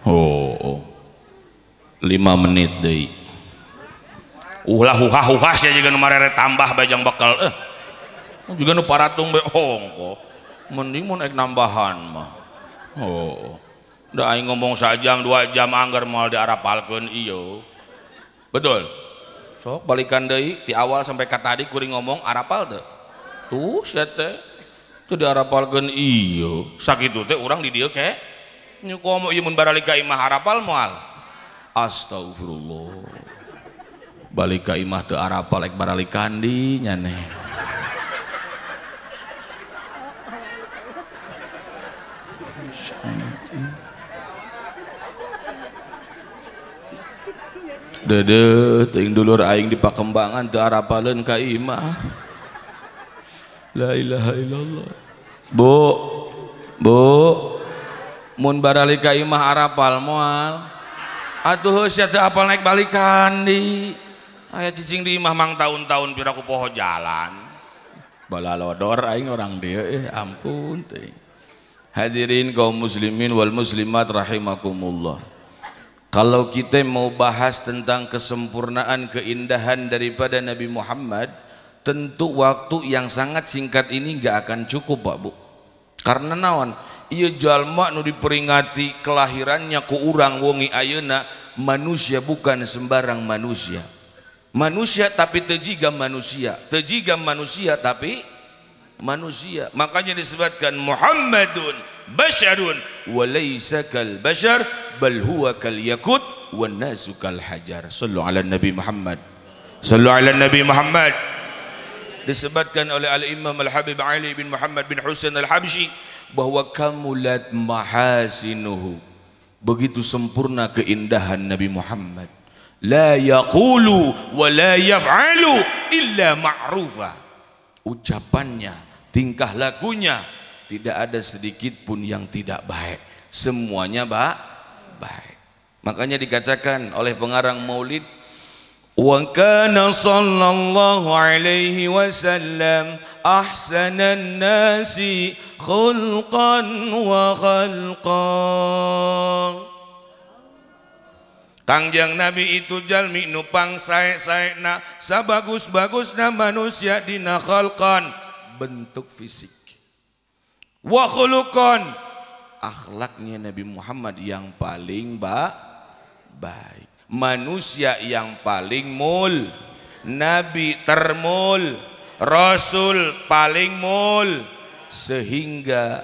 Oh, 5 menit deui. Ulah huha-huha sia juga nu marere tambah bae jang bekal. Juga nu paratung bae ongko. Mending mun ek nambahan mah. Oh. Da aing ngomong sajam 2 jam anggar moal diarapalkeun ieu. Betul. Sok balikan deui ti awal sampai ka tadi kuring ngomong arapal teu? Tuh sia teh. Teu diarapalkeun ieu. Sakitu teh urang di dieu ke? Komo ieu mun baralik ka imah arapal moal. Astagfirullah. Balik ka imah teu arapal ek baralik kandi nyaneh. Dede teuing dulur aing di Pakembangan teu arapaleun ka imah. La ilaha illallah. Bu, bu, mun baralik ka imah arapal moal. Atuh heuh sia teu apal naik balik kandi. Aya cicing di imah mang taun-taun pira ku poho jalan. Balalodor aing orang dieu ampun teuing. Hadirin kaum muslimin wal muslimat rahimakumullah. Kalau kita mau bahas tentang kesempurnaan keindahan daripada Nabi Muhammad, tentu waktu yang sangat singkat ini nggak akan cukup Pak Bu. Karena naon? Ieu jalma nu diperingati kelahirannya ku urang wengi ayeuna, manusia bukan sembarang manusia. Manusia tapi teu jiga manusia, teu jiga manusia tapi manusia. Makanya disebutkan Muhammadun basyarun wa laisa kal bashar bal huwa kal yakut wan nasu kal hajar. Sallu ala Nabi Muhammad. Sallu ala Nabi Muhammad. Disebutkan oleh Al-Imam Al-Habib Ali bin Muhammad bin Husain Al-Habsyi bahwa kamulat mahasinuhu, begitu sempurna keindahan Nabi Muhammad. La yaqulu wa la yaf'alu illa ma'rufa. Ucapannya, tingkah lakunya tidak ada sedikit pun yang tidak baik, semuanya baik. Makanya dikatakan oleh pengarang maulid, wa kana sallallahu alaihi wasallam ahsanan nasi khulqan wa khalqan. Kangjeng Nabi itu jalmi nu pangsae-saena, sabagus-bagusna manusia dina khalqan, bentuk fisik, wa khuluqan, akhlaknya Nabi Muhammad yang paling baik, manusia yang paling mul, Nabi termul, Rasul paling mul, sehingga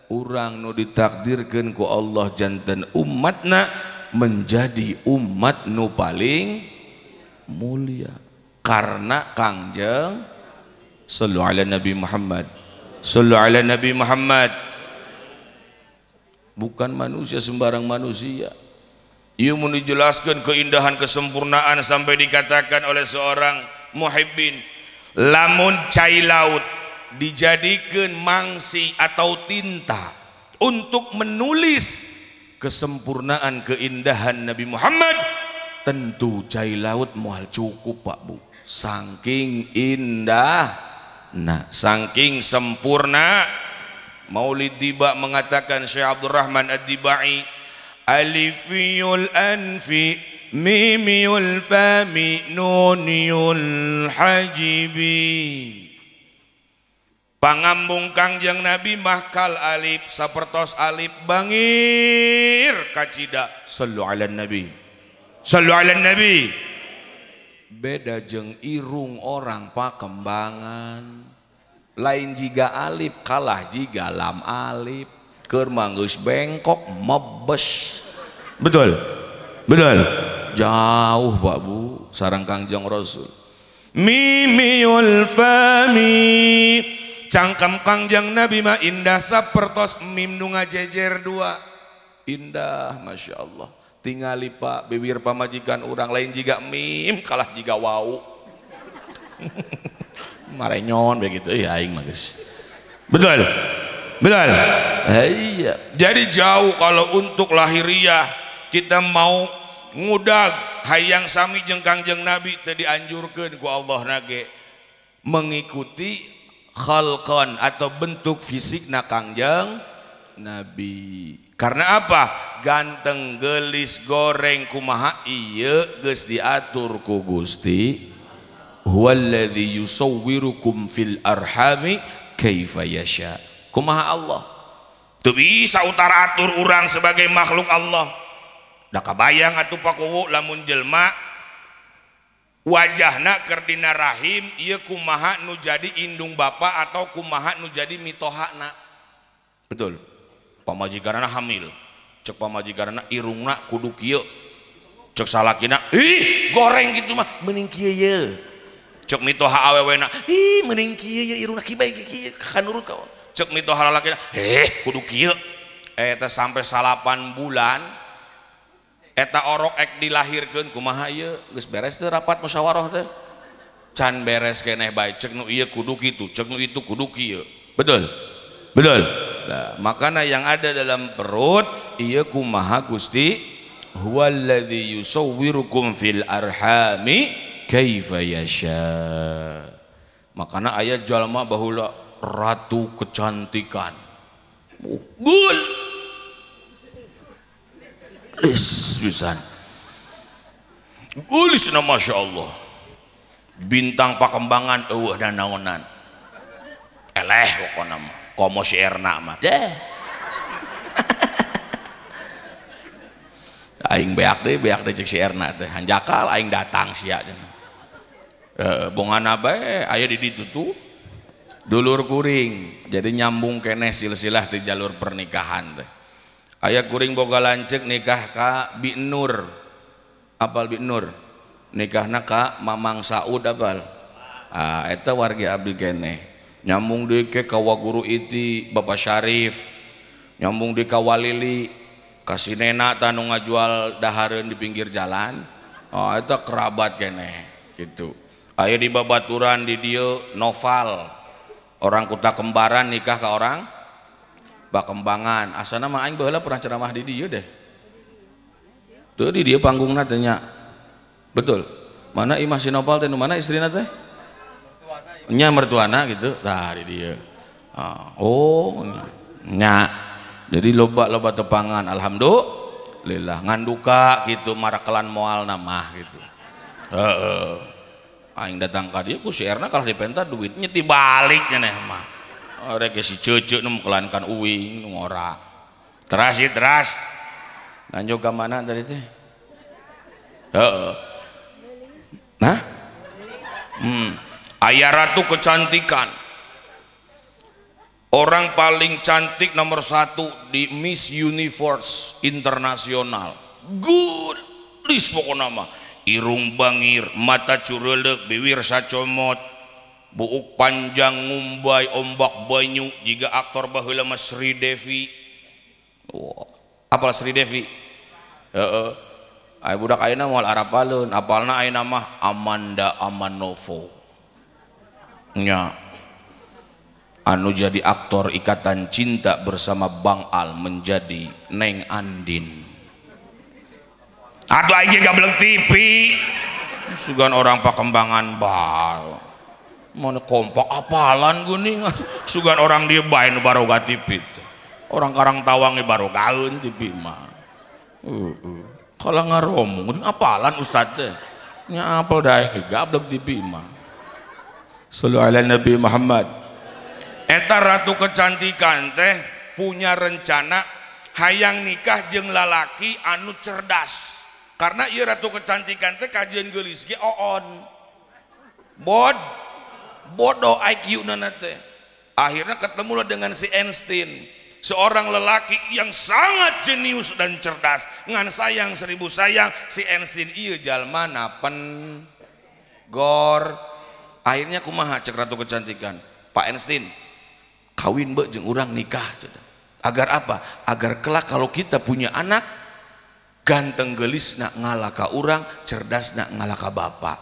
urang nu ditakdirkeun ku Allah janten umatna menjadi umat nu paling mulia karena Kangjeng sallu ala Nabi Muhammad, sallu ala Nabi Muhammad. Bukan manusia sembarang manusia. Ieu mun dijelaskan keindahan kesempurnaan sampai dikatakan oleh seorang muhibbin, lamun cai laut dijadikan mangsi atau tinta untuk menulis kesempurnaan keindahan Nabi Muhammad, tentu cai laut moal cukup Pak Bu. Saking indah, nah saking sempurna. Maulid Diba mengatakan Syekh Abdurrahman Ad-Dibai, alifiyul anfi mimiyul fami nuniyul hajibi. Pangambung Kangjeng Nabi mahkal alif sapertos alif bangir kacida. Sallu ala Nabi, sallu ala Nabi. Beda jeung irung orang Pakembangan, lain jiga alif kalah jiga lam alif, keur manggeus bengkok mebes. Betul, betul. Jauh Pak Bu sareng Kangjeng Rasul. Mimiyul fami, cangkem Kangjeng Nabi mah indah sapertos mim nu ngajejer dua. Indah Masya Allah. Tingali Pak bibir pamajikan urang lain jiga mim kalah jiga wau. Marenyon begitu ya aing mah geus. Betul. Betul. Iya. Jadi jauh kalau untuk lahiriah kita mau ngudag hayang sami jeung Kangjeng Nabi teu dianjurkeun ku Allah nage mengikuti khalqan atau bentuk fisik na Kangjeng Nabi. Karena apa? Ganteng, gelis, goreng, kumaha ieu geus diatur ku Gusti. Huwallazi yusawwirukum fil arhami kaifa yasha. Kumaha Allah? Teu bisa utara atur urang sebagai makhluk Allah. Da kabayang atuh pakuwu lamun jelma Wajahna keur dina rahim ieu kumaha nu jadi indung bapa atau kumaha nu jadi mitohana. Betul. Pamajikanna hamil. Cek pamajikanna irungna kudu kieu. Cek salakina, ih goreng gitu mah mending kieu ye. Cek mitoha awewena, ih mending kieu ye irungna kieu bae kieu kanurut ka. Cek mitoha lalakina, heh kudu kieu. Eta sampai 8 bulan eta orok ek dilahirkeun kumaha ieu geus beres teu rapat musyawarah teh. Can beres keneh bae cek nu ieu kudu kitu, cek nu itu kudu kieu. Betul? Betul. Nah, makana yang ada dalam perut ieu kumaha Gusti huwallazi yusawwirukum fil arhami kaifa yasha. Makana aya jalma baheula ratu kecantikan. Gul. Lis pisan. Geulisna Masya Allah. Bintang pakembangan eueuh nanaonan. Eleh pokona mah. Komo si Erna mah. Deh. Aing beak deui cek si Erna teh. Hanjakal aing datang sia cenah. Bongana bae aya di ditu tuh. Dulur kuring. Jadi nyambung keneh silsilah di jalur pernikahan teh. Aya kuring boga lanceuk nikah ka Bi Nur. Apal Bi Nur? Nikahna ka Mamang Saud apal? Ah eta wargi abdi keneh. Nyambung deui ke ka Waguru Iti, Bapak Syarif. Nyambung deui ka Walili, ka si Nena tah nu ngajual dahareun di pinggir jalan. Oh eta kerabat keneh gitu. Aya di babaturan di dieu Noval. Orang Kuta Kembaran nikah ka orang Bakembangan. Asana mah aing baheula pernah ceramah di dieu deh. Tuh di dieu panggungna teh nya. Betul. Mana imah si Nopal teh nu mana istrina teh? Nya mertuana gitu. Tah di dieu. Oh nya. Jadi loba-loba tepangan alhamdulillah nganduka gitu marakelan moalna mah gitu. Heeh. Aing datang ka dieu ku si Erna kalah dipenta duitnya tibalik nya neh mah. Rek si cece nu mekelankan uing nu ngora. Teras ieu teras. Lanjut ka mana tadi teh? Heeh. Nah? Aya ratu kecantikan. Orang paling cantik nomor 1 di Miss Universe Internasional. Geulis pokona mah. Irung bangir, mata cureuleuh, bibir sacomot, buuk panjang ngumbai ombak banyu jiga aktor baheula mah Sri Devi. Wah, apal Sri Devi? Heeh. Aya budak ayeuna moal arapaleun, apalna ayeuna mah Amanda Amanovo. Nya. Anu jadi aktor Ikatan Cinta bersama Bang Al menjadi Neng Andin. Aduh aing gablek TV. Sugan orang pakembangan bal. Mana kompak apalan geuning. Sugan orang dia bae nu baroga TV. Orang Karang Tawang ge barogaeun TV mah. Kalau ngaromong apalan ustad teh. Nya apal da aing gablek TV mah. Sallu ala Nabi Muhammad. Eta ratu kecantikan teh punya rencana hayang nikah jeung lalaki anu cerdas. Karena ieu ratu kecantikan teh kajian geulis ge oon. Bodoh IQ na teh. Akhirnya ketemulah dengan si Einstein, seorang lelaki yang sangat jenius dan cerdas. Ngan sayang seribu sayang si Einstein ieu jalma napen gor. Akhirnya kumaha cek ratu kecantikan, Pak Einstein kawin be jeung urang nikah. Agar apa? Agar kelak kalau kita punya anak ganteng gelis nak ngalaka urang, cerdas nak ngalaka bapak.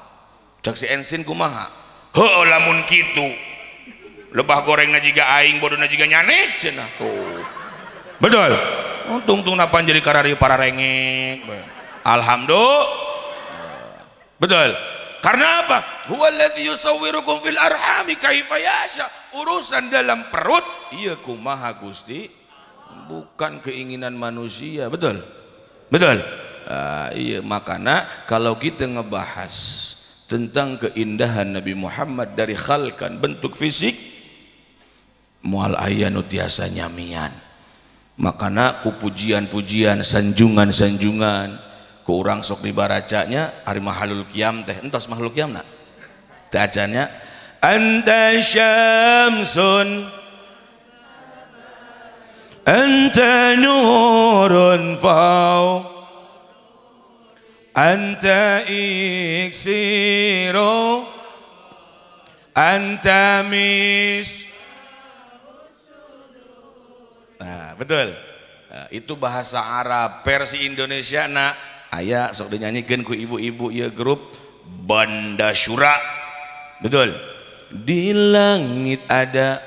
Cek si Einstein kumaha? Heuh lamun kitu. Lebah gorengna jiga aing, bodona jiga nyaneh cenah tuh. Betul. Tungtung napan jadi kararieu pararengek. Alhamdulillah. Betul. Karena apa? Huwallazi yusawwirukum fil arhami kaifa yasha. Urusan dalam perut ieu kumaha Gusti? Bukan keinginan manusia, betul? Betul. Iya, makana kalau kita ngebahas tentang keindahan Nabi Muhammad dari khalqan, bentuk fisik, moal aya nu tiasa nyamian. Makana ku pujian-pujian, sanjungan-sanjungan, Ku urang sok dibaracanya ari mahalul qiyam teh entos mahalul qiyamna teh acannya anta syamsun anta nurun fau anta iksiru anta mis. Nah, betul. Nah, itu bahasa Arab versi Indonesia na aya sok dinyanyikan ku ibu-ibu ya grup Banda Syura. Betul. Di langit ada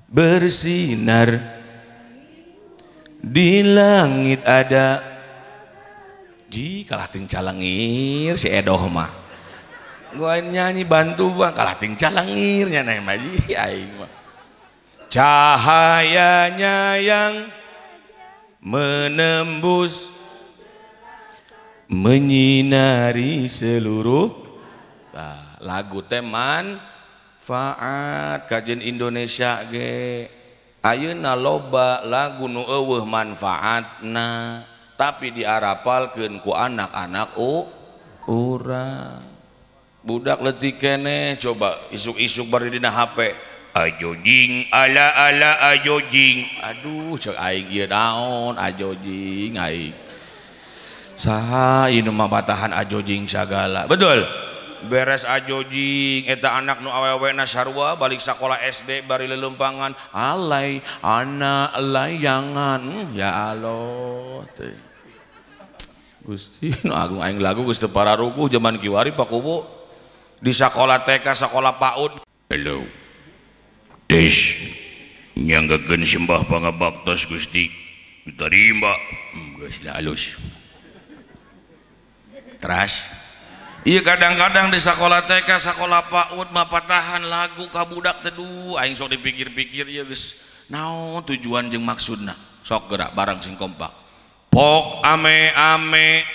bersinar, di langit ada ji kalah ting calengir si Edoh mah. Gua nyanyi bantuan kalah ting calengir nya mah ji aing mah. Cahayanya yang menembus menyinari seluruh. Nah, lagu teh manfaat kajian Indonesia ge ayeuna loba lagu nu eueuh manfaatna tapi diarapalkeun ku anak-anak urang budak leutik keneh coba isuk-isuk bari dina HP ajojing ala ala ajojing aduh cek aing ieu naon ajojing aing saha ieu nu mapatahan ajojing sagala. Betul. Beres ajojing eta anak nu awewena sarua balik sakola SD bari lelempangan alay anak layangan ya Allah teh Gusti nu agung aing lagu geus teu pararuguh jaman kiwari Pak Kubu di sakola TK sakola PAUD. Halo tes nyanggakeun sembah pangabaktos Gusti diterima geus alus teras. Iya kadang-kadang di sekolah TK, sekolah PAUD mapatahan lagu ka budak teh duh aing sok dipikir-pikir ieu geus naon tujuan jeung maksudna. Sok gerak barang sing kompak. Pok ame-ame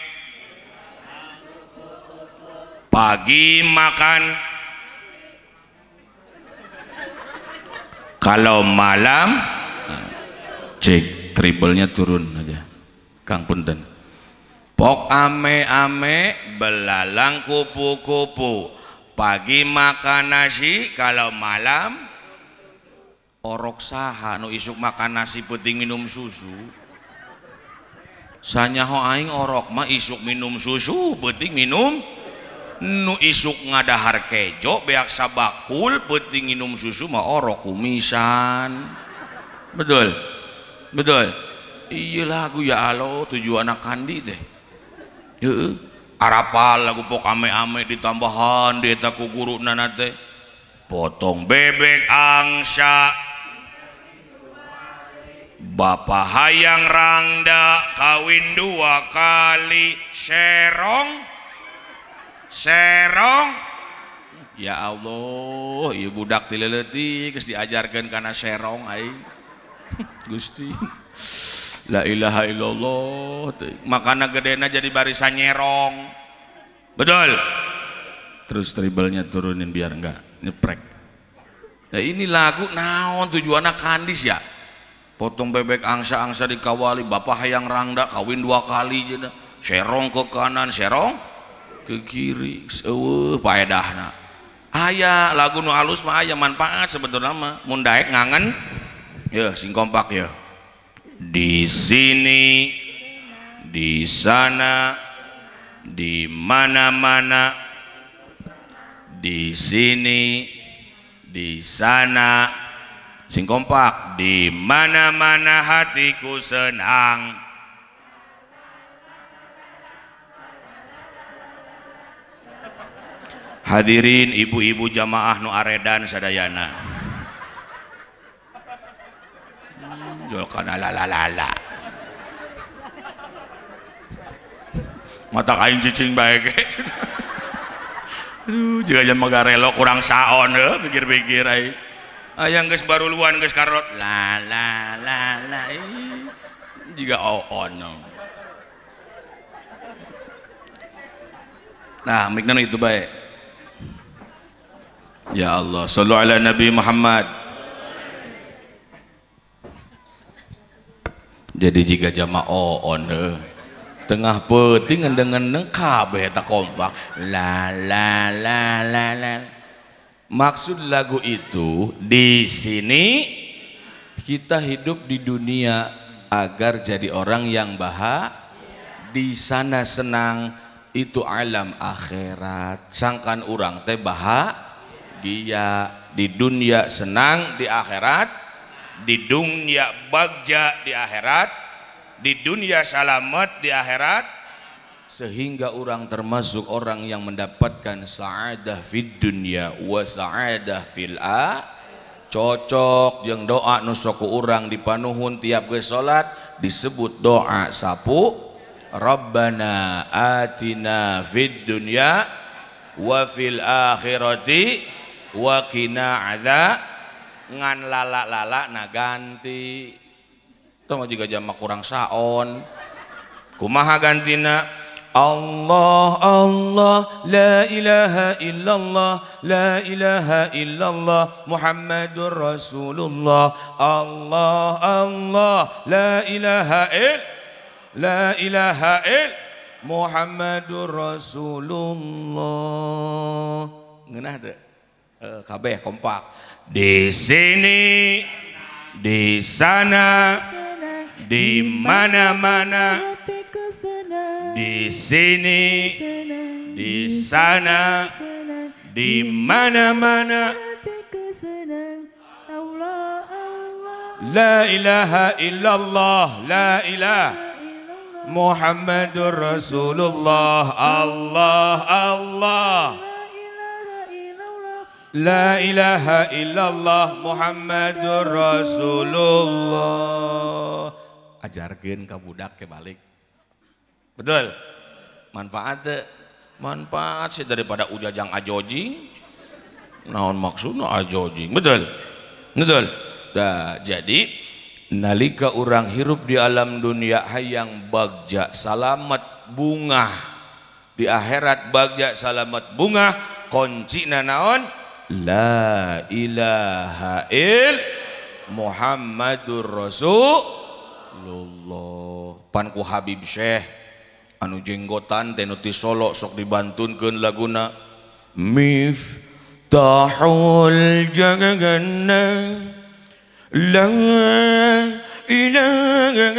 pagi makan kalau malam cek triplenya turun aja Kang punten. Pok ame-ame belalang kupu-kupu pagi makan nasi kalau malam orok saha nu isuk makan nasi peuting minum susu sanyaho aing orok mah isuk minum susu peuting minum nu isuk ngadahar kejo beak sabakul peuting minum susu mah orok kumisan. Betul betul. Iya lagu ya Allah tujuan anak kandi teh. Heeh, arapal lagu pok ame-ame ditambahan di eta ku guruna teh. Potong bebek angsa bapak hayang rangda kawin dua kali serong serong. Ya Allah, ieu budak ti leutik geus diajarkeun kana serong aing. Gusti La ilaha illallah makana gedena jadi barisan nyerong. Betul. Terus tribalnya turunin biar enggak nyeprek. Nah ini lagu naon tujuanna kandis ya. Potong bebek angsa-angsa dikawali bapak hayang rangda kawin dua kali jeda. Serong ke kanan, serong ke kiri. Eueuh paedahna. Aya lagu nu alus mah aya manfaat sebetulna mah. Mun daek ngangen ya sing kompak ya. Di sini, di sana, di mana-mana, di sini, di sana, sing kompak, di mana-mana hatiku senang. Hadirin ibu-ibu jamaah nu aredan sadayana. Jolkana lalalala mata kain cicing baik. Aduh jika jam magarelo kurang saon pikir-pikir aing ayang geus baruluan geus karot la la la la jiga oon. Nah mikna itu baik. Ya Allah sallu ala Nabi Muhammad. Jadi jika jama oon Tengah peuting ngendeng-ngendeng kabeh eta kompak la la la la la. Maksud lagu itu di sini kita hidup di dunia agar jadi orang yang bahagia, di sana senang itu alam akhirat. Sangkan urang teh bahagia di dunia senang di akhirat, di dunia bagja di akhirat, di dunia salamet di akhirat, sehingga orang termasuk orang yang mendapatkan sa'adah fid dunya wa sa'adah fil a. Cocok jeung doa nu sok ku urang dipanuhun tiap geus salat disebut doa sapu Rabbana atina fid dunya wa fil akhirati wa qina adza. Ngan lala-lala na ganti tong juga jamak kurang saon kumaha gantina Allah Allah la ilaha illallah la ilaha illallah Muhammadur Rasulullah Allah Allah la ilaha il la ilaha il Muhammadur Rasulullah. Ngeunah teu? Kabeh kompak di sini di sana di mana-mana, di sini di sana di mana-mana, la ilaha illallah la ilaha Muhammadur Rasulullah Allah Allah la ilaha illallah Muhammadur Rasulullah. Ajarkeun ka budak ke balik. Betul. Manfaat teu? Manfaat sih daripada ujajang ajojing. Naon maksudna ajojing? Betul. Betul. Nah, jadi nalika urang hirup di alam dunia hayang bagja salamet bungah, di akhirat bagja salamet bungah, kuncina naon? La ilaha il Muhammadur Rasulullah. Pan ku Habib Syekh anu jenggotan teh nu ti Solo sok dibantunkeun laguna Miftahul Jannah la ilaha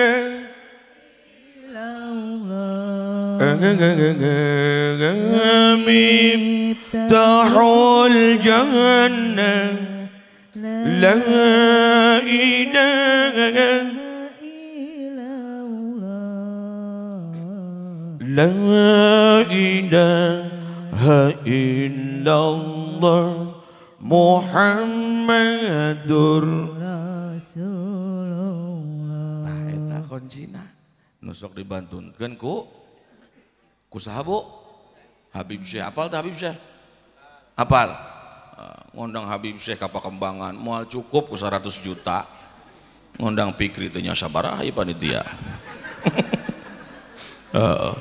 illallah Miftahul Jannah la ilaha la ilaha illallah Muhammadur Rasulullah. Nah eta kuncina nu sok dibantunkeun ku saha Bu? Habib Syekh. Apal teh Habib Syekh? Apal. Ngondang Habib Syekh ka Pakembangan moal cukup ku 100 juta. Ngondang Pikri teh nya sabaraha ieu panitia. Heeh.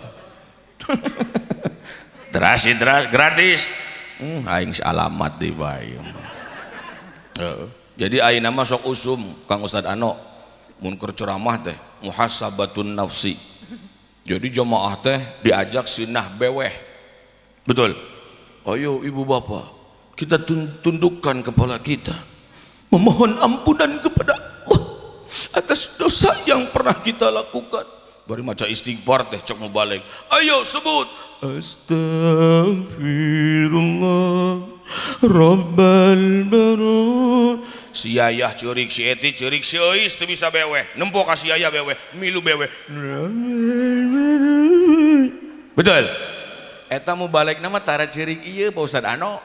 Teras gratis. Aing alamat di bae. Jadi ayeuna mah sok usum Kang Ustad Ano mun keur ceramah teh muhasabatun nafsi. Jadi jamaah teh diajak sinah beweh. Betul. Ayo ibu bapak, kita tundukkan kepala kita, memohon ampunan kepada Allah atas dosa yang pernah kita lakukan. Bari maca istighfar teh cok mubalik. Ayo sebut astaghfirullah rabbal barun. Si yayah ceurik, si eti ceurik, si euis teu bisa beweh. Nempo ka si yayah beweh, milu beweh. Betul. Eta mubalik nama tara ceurik ieu Pak Ustad Ano.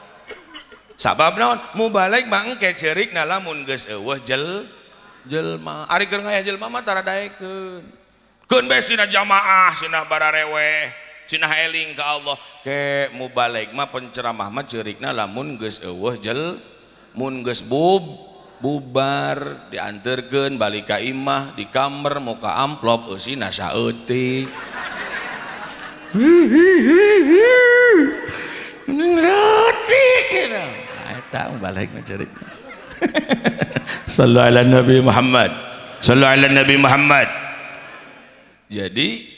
Sabab naon? Mubalik mah engke ceurik na lamun geus eueuh jelma. Ari keur ngaya jelma mah tara daekeun. Keun bae sina jamaah, sina barareweh, sina eling ka Allah. Ke mubalik mah penceramah mah ceurikna lamun geus eueuh mun geus bubar dianterkeun balik ka imah di kamar muka amplop eusina saeutik. Nah, eta balik mah ceurik. Sallu ala Nabi Muhammad. Sallu ala Nabi Muhammad. Jadi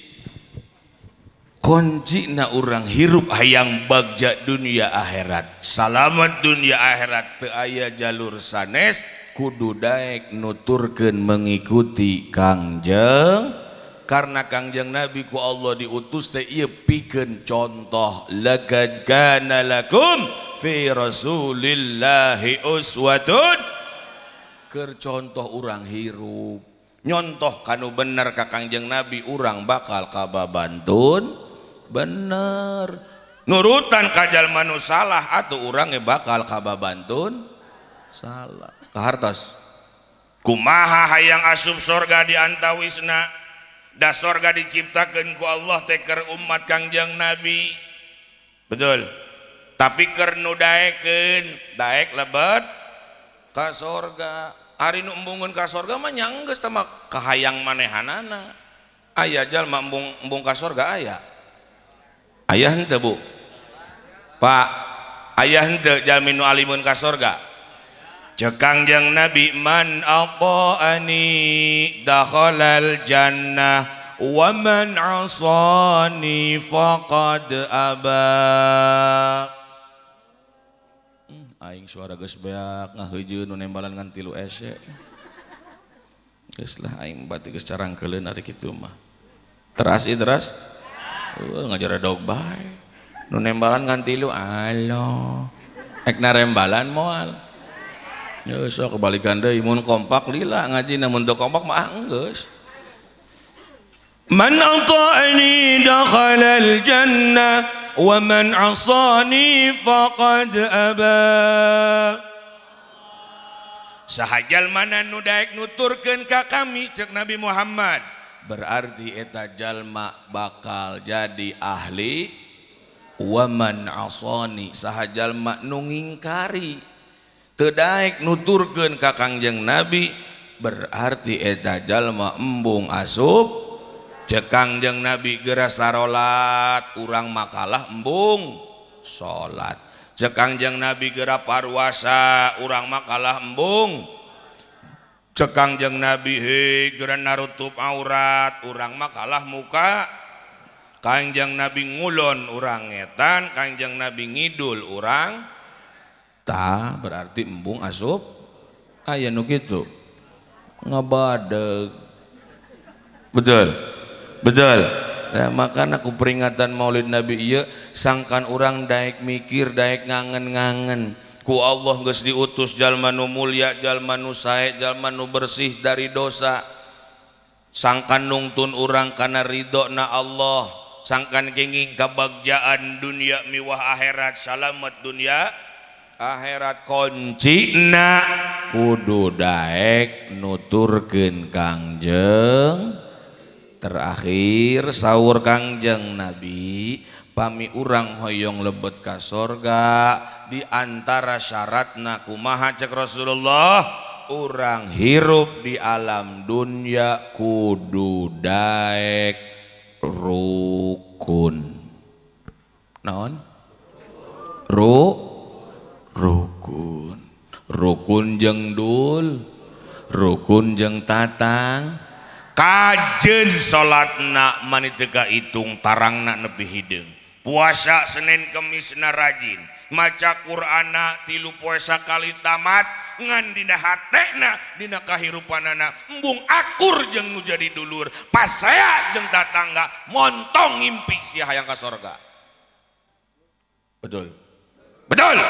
Kuncina urang hirup hayang bagja dunia akhirat, salamat dunia akhirat teu aya jalur sanes kudu daek nuturkeun mengikuti Kangjeng, karena Kangjeng Nabi ku Allah diutus teh ieu pikeun contoh laqad kana lakum fi rasulillahi uswatun, keur contoh urang hirup nyontoh kanu bener ka Kangjeng Nabi urang bakal kababantun bener, nurutan ka jalma nu salah atuh urang ge bakal kababantun salah. Kahartos kumaha hayang asup sorga di antawisna, da sorga diciptakeun ku Allah teh keur umat Kangjeng Nabi, betul, tapi keur nu daekeun daek lebet ka sorga. Ari nu embungeun ka sorga mah nya geus teh mah kahayang manehanana. Aya jalma embung ka sorga aya. Aya henteu Bu? Pak, aya henteu jalmi nu alimun ka sorga? Ceuk Kangjeng Nabi man ata'ani dakhalal jannah wa man 'asani faqad aba. Aing suara geus beak ngaheujeun nu nembalan ngan 3 ese. Geus lah aing bati geus carangkeuleun ari kitu mah. Teras ieu teras. Ngajar dog bae. Nu nembalan ngan 3 alo. Ek narembalan moal. Geus sok kebalikan deui mun kompak lila ngaji mun teu kompak mah geus. Man ata'ani dakhala al-jannah wa man 'asani faqad aba. Saha jalmana nu daek nuturkeun ka kami ceuk Nabi Muhammad, berarti eta jalma bakal jadi ahli. Wa man 'asani, saha jalma nu ngingkari teu daek nuturkeun ka Kangjeng Nabi, berarti eta jalma embung asup. Ceuk Kangjeng Nabi geura sarolat urang makalah embung salat. Ceuk Kangjeng Nabi geura paruasa urang makalah embung. Ceuk Kangjeng Nabi hei geura narutup aurat urang makalah muka. Kangjeng Nabi ngulon urang ngetan, Kangjeng Nabi ngidul urang tah, berarti embung asup. Aya nu kitu ngabadeg. Betul. Betul. Nah, makana ku peringatan Maulid Nabi ieu sangkan urang daek mikir, daek ngangen-ngangen. Ku Allah geus diutus jalma nu mulia, jalma nu sae, jalma nu bersih dari dosa. Sangkan nungtun urang kana ridho-na Allah, sangkan kenging kabagjaan dunia miwah akhirat, salamet dunia akhirat. Kuncina kudu daek nuturkeun Kangjeng. Terakhir sahur Kangjeng Nabi pami urang hoyong lebet ka sorga, di antara syaratna kumaha cek Rasulullah, urang hirup di alam dunia kudu daek rukun. Naon? Rukun. Rukun jeung dul, rukun jeung tatang. Kajen salatna mani teu kahitung tarangna nepi hideung, puasa Senin Kemisna rajin, maca Qur'anna 3 poe sakali tamat, ngan dina hatena dina kahirupanana embung akur jeung nu jadi dulur, pasea jeung tatangga, montong ngimpi sia hayang ka sorga. Betul. Betul.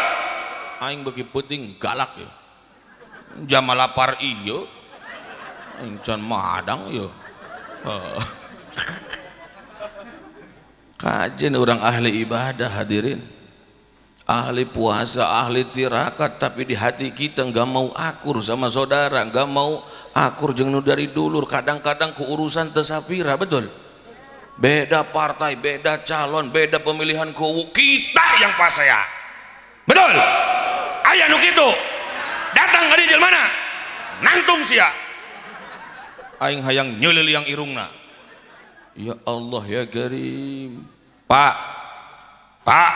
Aing beuki peuting galak ya. Jama lapar ieu. Aing can madang ieu. Kajen orang ahli ibadah hadirin, ahli puasa, ahli tirakat, tapi di hati kita nggak mau akur sama saudara, nggak mau akur jeung nu dari dulur. Kadang-kadang keurusan teu sapira, betul. Beda partai, beda calon, beda pemilihan kuwu, kita yang pasea. Betul. Aya nu kitu. Datang ka dieu jelmana? Nangtung sia. Aing hayang nyeuleuh liang irungna. Ya Allah ya Karim. Pak, Pak,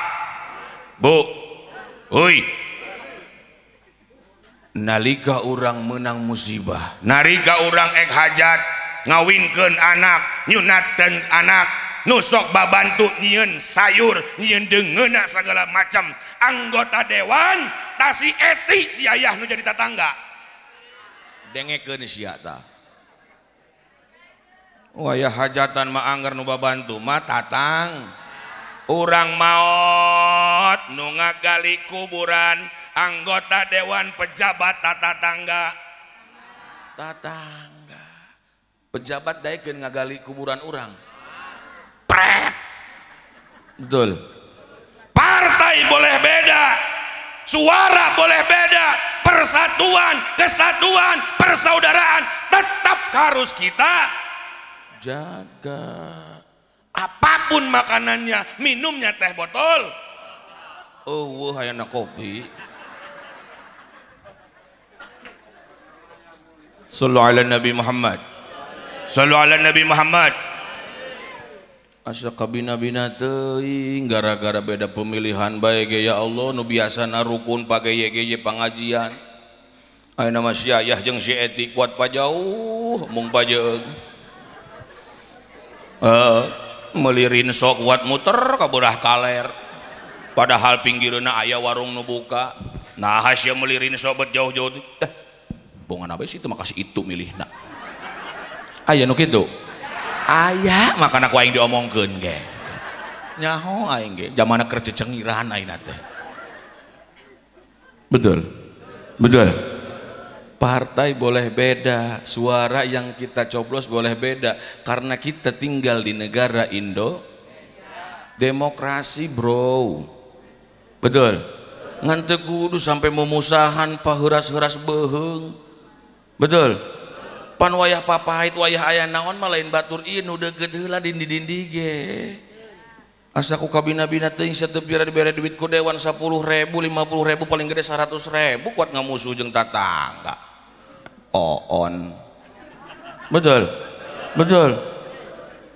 Bu, oi. Nalika urang menang musibah, nalika urang ek hajat, ngawinkeun anak, nyunatkeun anak, nu sok babantu nyieun sayur nyieun deungeuna segala macam anggota dewan tasi eti si ayah nu jadi tatangga dengekeun sia tah. Wayah hajatan mah angger nu babantu mah tatang urang maot nu ngagali kuburan anggota dewan pejabat tatangga tatangga pejabat daekeun ngagali kuburan urang pret. Betul. Partai boleh beda, suara boleh beda, persatuan, kesatuan, persaudaraan tetap harus kita jaga. Apapun makanannya, minumnya teh botol. Oh, hayana kopi. Sallu ala Nabi Muhammad. Sallu ala Nabi Muhammad. Asa kabina-bina teuing gara-gara beda pemilihan bae ge ya Allah nu biasana rukun pageye-geye pangajian. Ayeuna mah si ayah jeung si eti kuat pajauh mung pajeung. Meuli rinso kuat muter ka beurah kaler. Padahal pinggireuna aya warung nu buka. Nah sia meuli rinso bet jauh-jauh. Bongan abe sih teu makasih itu milihna. Aya nu kitu. Aya makana ku aing diomongkeun ge. Nyaho aing ge jamana keur cecengiran ayeuna teh. Betul. Betul. Partai boleh beda, suara yang kita coblos boleh beda karena kita tinggal di negara Indo demokrasi, bro. Betul. Ngan teu kudu sampai memusahan paheuras-heuras beuheung. Betul. Pan wayah papahit wayah aya naon mah lain batur ieu nu deukeut heula dindi-dindi ge. Asa ku kabina-bina teuing sateu pira dibere duit ku dewan 10.000 50.000 paling gede 100.000 kuat ngamusuh jeung tatangga. Oon. Betul. Betul.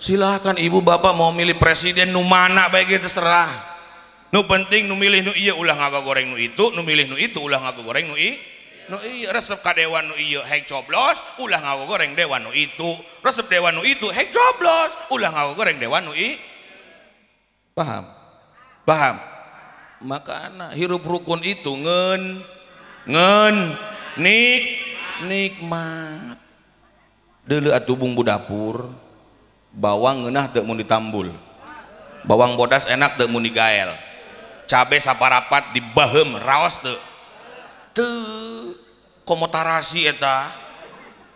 Silahkan ibu bapak mau milih presiden nu mana bae ge terserah. Nu penting nu milih nu ieu ulah ngagoreng nu itu, nu milih nu itu ulah ngagoreng nu ieu. Nu iya resep ka dewan nu ieu hek coblos ulah ngagoreng dewan nu itu, resep dewan nu itu hek coblos ulah ngagoreng dewan nu i. Paham? Paham? Makana hirup rukun itu ngen ngen nik nikmat. Deuleu atuh bumbu dapur bawang ngeunah teu mun ditambul, bawang bodas enak teu mun digael, cabe saparapat dibaheum raos teu teu komo tarasi eta.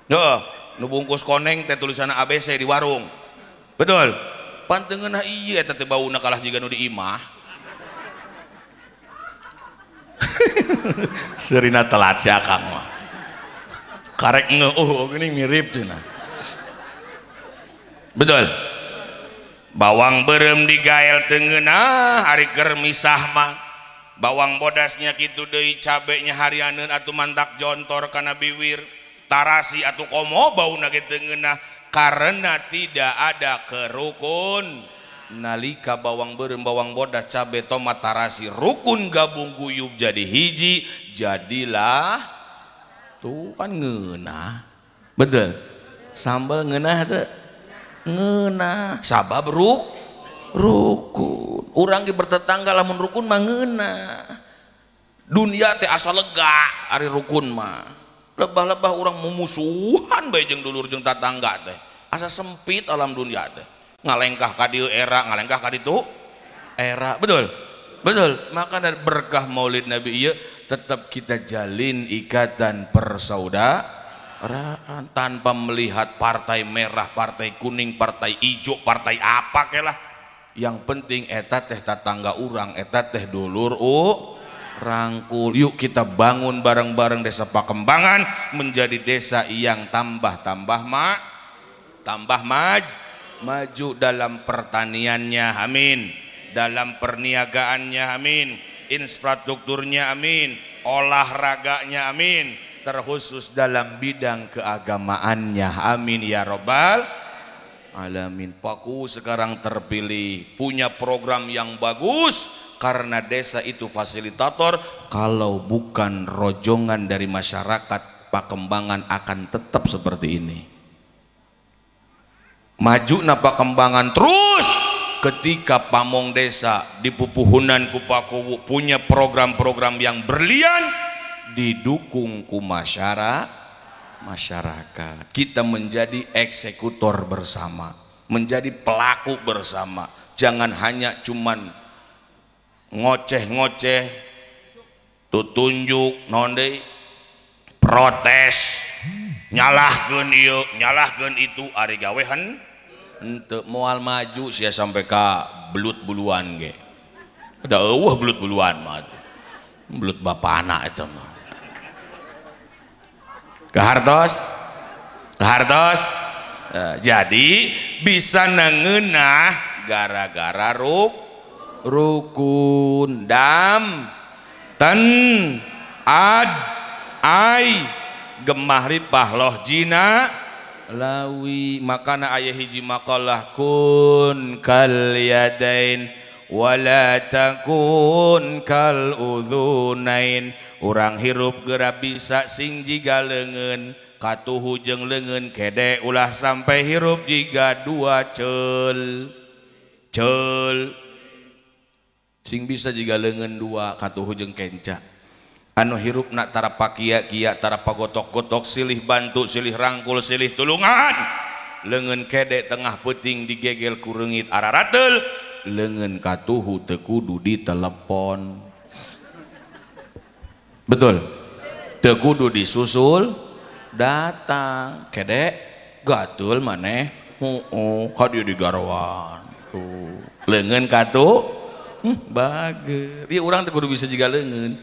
Heuh, nu bungkus koneng teh tulisanna ABC di warung. Betul. Pan teu ngeunah ieu eta teh bauna kalah jiga nu di imah. Serina telat si akang mah. Karek ngeuh geuning mirip cenah. Betul. Bawang beureum digael teu ngeunah ari keur misah mah. Bawang bodasnya kitu deui, cabenya harianeun atuh mantak jontor kana biwir, tarasi atuh komo bauna ge teu ngeunah karena tidak ada kerukun. Nalika bawang beureum, bawang bodas, cabe, tomat, tarasi rukun gabung guyub jadi hiji, jadilah tuh kan ngeunah. Betul. Sambal ngeunah teu? Ngeunah. Sabab rukun. Urang ge bertetangga lamun rukun mah ngeunah. Dunia teh asa lega ari rukun mah. Lebah-lebah urang mumusuhan bae jeung dulur jeung tatangga teh. Asa sempit alam dunia teh. Ngalengkah ka dieu era, ngalengkah ka ditu era. Betul. Betul. Maka dari berkah Maulid Nabi ieu tetap kita jalin ikatan persaudaraan tanpa melihat partai merah, partai kuning, partai hijau, partai apa kelah. Yang penting eta teh tatangga urang, eta teh dulur rangkul. Yuk kita bangun bareng-bareng desa Pakembangan menjadi desa yang tambah-tambah tambah maju dalam pertaniannya, amin. Dalam perniagaannya, amin. Infrastrukturnya, amin. Olahraganya, amin. Terkhusus dalam bidang keagamaannya, amin ya robbal alamin. Paku sekarang terpilih punya program yang bagus karena desa itu fasilitator. Kalau bukan rojongan dari masyarakat, Pakembangan akan tetap seperti ini. Maju na pakembangan terus ketika pamong desa di pupuhunan ku Pakuwu punya program-program yang berlian didukung ku masyarakat. Kita menjadi eksekutor bersama, menjadi pelaku bersama. Jangan hanya cuman ngoceh-ngoceh, tutunjuk, nonde, protes, nyalahkeun ieu, nyalahkeun itu, ari gawe henteu moal maju sia sampai ka belut buluan ge. Da eueuh belut buluan mah. Belut bapana eta mah. Kahartos? Kahartos? Jadi bisa nengenah gara-gara rukun dam ten ad ai gemah ripah loh jina lawi. Makana aya hiji makalah kun kal yadain wala takun kal udhunain. Urang hirup geura bisa sing jiga leungeun katuhu jeung leungeun kede, ulah sampai hirup jiga dua ceul ceul. Sing bisa jiga leungeun dua katuhu jeung kenca. Anu hirup nak tara pakia-kia, tara pagotok-gotok, silih bantu, silih rangkul, silih tulungan. Leungeun kede tengah peuting digegel ku reungit ararateul, leungeun katuhu teu kudu ditelepon. Betul? Teu kudu disusul datang. Kede gatul maneh, heueuh ka dieu digarwan. Tuh. Leungeun katuhu bager. Ieu urang teu kudu bisa jiga leungeun.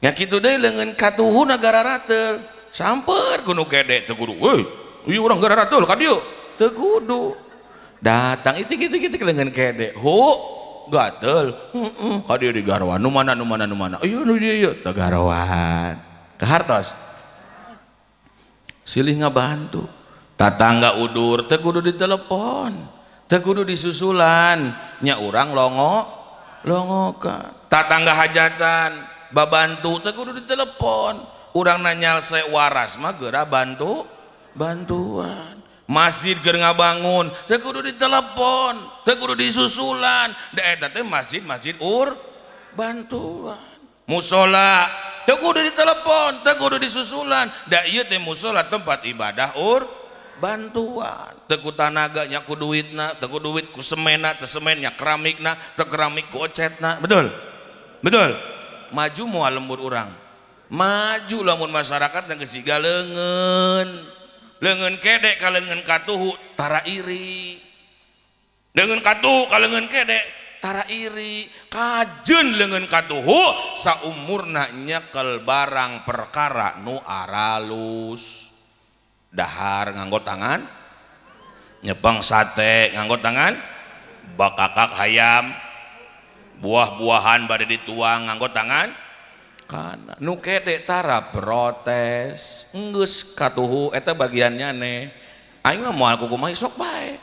Nya kitu deui leungeun katuhu nagara rateul. Samper ku nu kede teu kudu. Euy, ieu urang gara rateul ka dieu. Teu kudu. Datang itik-itik leungeun kede. Hu, gatel. Heeh, ka dieu digarwan. Nu mana nu mana nu mana. Ieu nu dieu ieu teu garwan. Kahartos. Silih ngabantu. Tatangga udur teu kudu ditelepon. Teu kudu disusulan. Nya urang longo longokan. Tatangga hajatan babantu teu kudu ditelepon. Urang nanyalse waras mah geura bantu bantuan. Masjid keur ngabangun teu kudu ditelepon, teu kudu disusulan. Da eta teh masjid-masjid ur bantuan. Musola teu kudu ditelepon, teu kudu disusulan. Da ieu teh musola tempat ibadah ur bantuan. Teu ku tanaga nya ku duitna, teu ku duit ku semena, teu semen nya keramikna, teu keramik ku ocetna. Betul? Betul? Maju moal lembur urang. Maju lamun masyarakat geus siga leungeun. Leungeun kede ka leungeun katuhu tara iri. Leungeun katuhu ka leungeun kede tara iri. Kajeun leungeun katuhu saumurna nyekel barang perkara nu aralus. Dahar nganggo tangan, nyepeng sate nganggo tangan, bakakak hayam, buah-buahan bade dituang nganggo tangan kanan. Nu kede tara protes, geus katuhu eta bagiannya ne. Aing mah moal kukumaha sok bae.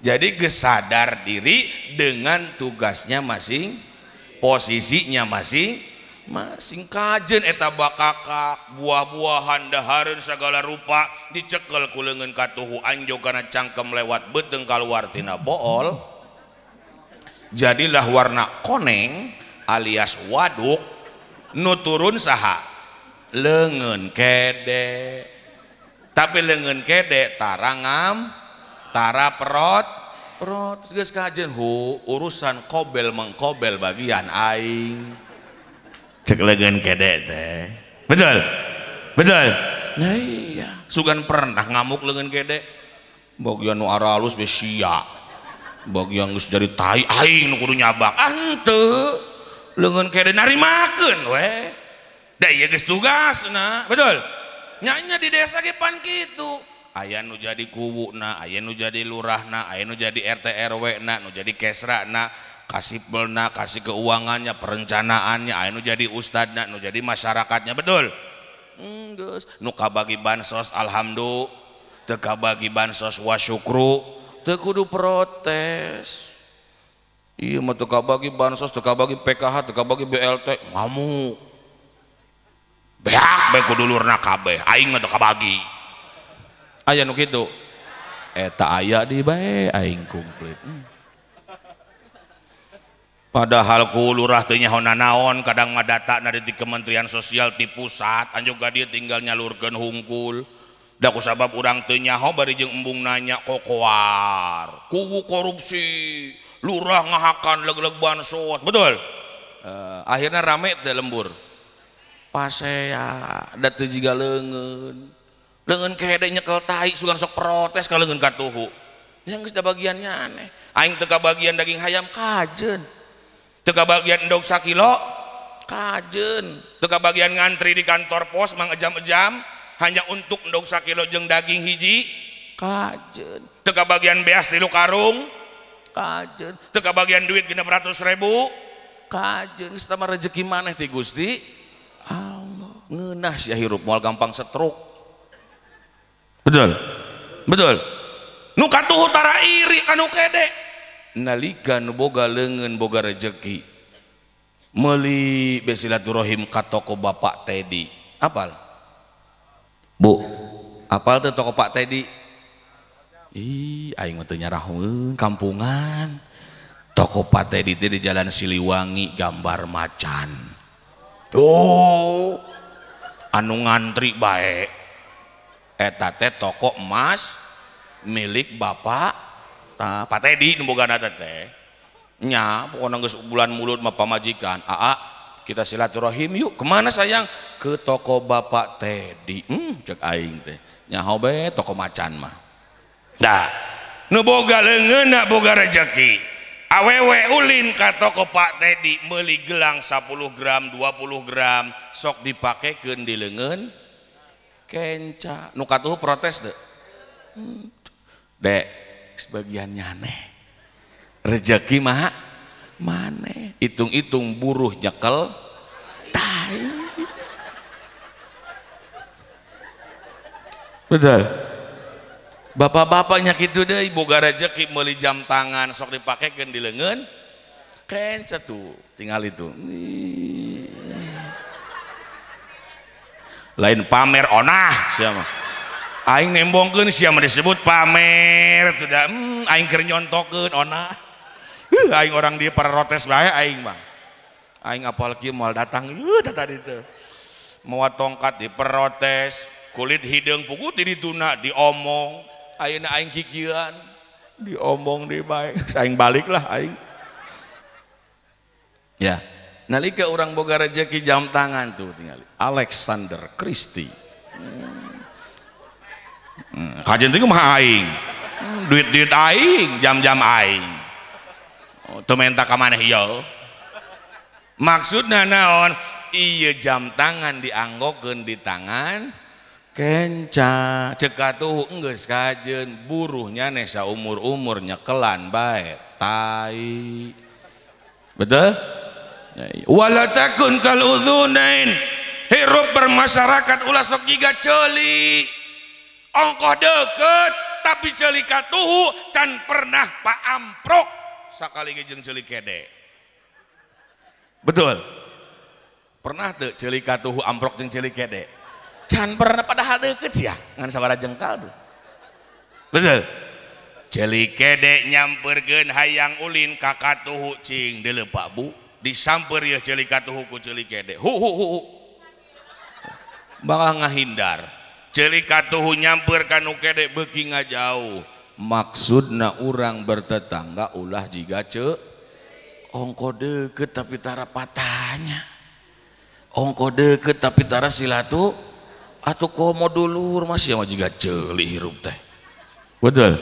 Jadi geus sadar diri dengan tugasnya masing, posisinya masing masing. Kajeun eta bakakak buah-buahan dahareun sagala rupa dicekel ku leungeun katuhu anjog kana cangkem lewat beuteung kaluar tina bool. Jadilah warna koneng alias waduk. Nu turun saha? Leungeun kede. Tapi leungeun kede tara ngam, tara perot, perot. Geus kajeun hu urusan kobel mengkobel bagian aing. Cek leungeun kede teh. Betul? Betul? Nah iya. Sugan pernah ngamuk leungeun kede. Bagian nu aralus geus sia. Bagian geus jadi tai aing nu kudu nyabak. Ah henteu. Leungeun kede narimakeun we. Da ieu geus tugasna. Betul? Nya di desa ge pan kitu. Aya nu jadi kuwuna, aya nu jadi lurahna, aya nu jadi RT RW na, nu jadi kesrana, kasipelna, kasih keuangannya, perencanaannya, aya nu jadi ustadna, nu jadi masyarakatnya. Betul? Geus nu kabagi bansos alhamdulillah, teu kabagi bansos wasyukru, teu kudu protes. Iya mah teu kabagi bansos, teu kabagi PKH, teu kabagi BLT, ngamuk. Beak bae ku dulurna kabeh, aing mah teu kabagi. Aya nu kitu. Eta aya di bae aing komplit. Padahal ku lurah teu nyaho nanaon kadang mah data di Kementerian Sosial ti pusat anjuk ka dieu tinggal nyalurkeun hungkul. Da ku sabab urang teu nyaho bari jeung embung nanya kokoar. Kuwu korupsi, lurah ngahakan leg-leg bansos. Betul? Akhirnya rame teh lembur. Pasea da teu jiga leungeun. Leungeun kede nyekel tai sugan sok protes ka leungeun katuhu. Yang geus da bagiannya aneh. Aing teu kabagian daging hayam kajeun. Teu kabagian endog sakilo kajeun. Teu kabagian ngantri di kantor pos mang ejam-ejam hanya untuk endog sakilo jeung daging hiji kajeun. Teu kabagian beas 3 karung kajeun. Teu kabagian duit 600.000 kajeun. Geus tah mah rezeki maneh ti Gusti Allah. Ngeunah sia hirup moal gampang stroke. Betul, betul. Nu katuhu tara iri kanu kede. Nalika nu boga leungeun boga rejeki meuli be silaturahim ka toko Bapak Teddy. Apal? Bu, apal teu toko Pak Teddy? Ih, aing mah teu nyarahoeun kampungan. Toko Pak Teddy teh di Jalan Siliwangi gambar macan. Oh, anu ngantri bae. Eta teh toko emas milik Bapak Pak Teddy nu bogana teh. Nya pokona geus bulan mulut mah pamajikan. Aa, kita silaturahim yuk. Kemana sayang? Ke toko Bapak Teddy. Cek aing teh. Nyaho be toko macan mah. Dah, nu boga leungeunna boga rejeki. Awewe ulin ka toko Pak Teddy meuli gelang 10 gram, 20 gram sok dipakekeun di leungeun kenca. Nu katuhu protes deh. Dek, sebagiannya aneh. Rezeki mah maneh. Hitung-hitung buruh nyekel tai. Betul. Bapak-bapaknya kitu deui boga rezeki meuli jam tangan sok dipakekeun di leungeun kenca tuh tinggal itu. Lain pamer onah sia mah. Aing nembongkeun sia mah disebut pamer tuh da. Aing keur nyontokeun onah. Aing orang dia para protes bae aing mah. Aing apal kieu moal datang tah tadi teh. Mawa tongkat diprotes, kulit hideung pugu ti dituna diomong. Ayeuna aing kikieuan diomong deui bae. Aing balik lah aing. Ya. Nalika orang boga rejeki jam tangan tuh tinggal Alexander Christie. Kajian itu mah aing. Duit-duit aing, jam-jam aing. Oh, teu menta ka maneh ieu. Maksudna naon? Ieu jam tangan dianggokeun di tangan kenca. Ceuk katuhu enggeus kajeun buruhnya neh saumur-umur nyekelan bae tai. Betul? Wala takun kal udzunain. Hirup bermasyarakat ulah sok jiga ceuli. Ongkoh deket tapi ceuli katuhu can pernah paamprok sakali ge jeung ceuli kede. Betul? Pernah teu ceuli katuhu amprok jeung ceuli kede? Can pernah, padahal deket sia ngan sabaraha jengkal tuh. Betul? Ceuli kede nyamperkeun hayang ulin ka katuhu cing deuleu Pak Bu. Disamper ya ceuli katuhu ku ceuli kede. Hu hu hu. Bakal ngahindar. Ceuli katuhu nyamper ka nu kede beuki ngajauh. Maksudna urang bertetangga ulah jiga ce ongko deket tapi tara patahnya. Ongko deket tapi tara silatu atuh komo dulur masih mah jiga ceuli hirup teh. Betul?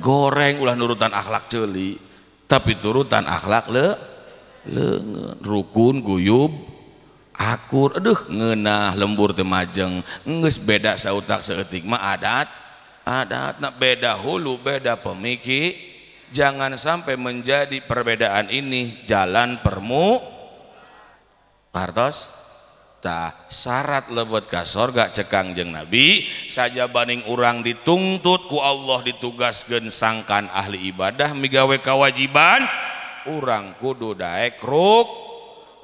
Goreng ulah nurutan akhlak ceuli tapi turutan akhlak le leungeun rukun guyub akur. Aduh ngeunah lembur teh majeng geus beda sautak saeutik mah adat adatna beda hulu beda pemikir. Jangan sampai menjadi perbedaan ini jalan permu kartos. Tah syarat lebet ka sorga cekang jeung Nabi sajabaning urang dituntut ku Allah ditugaskeun sangkan ahli ibadah migawe kewajiban urang kudu daek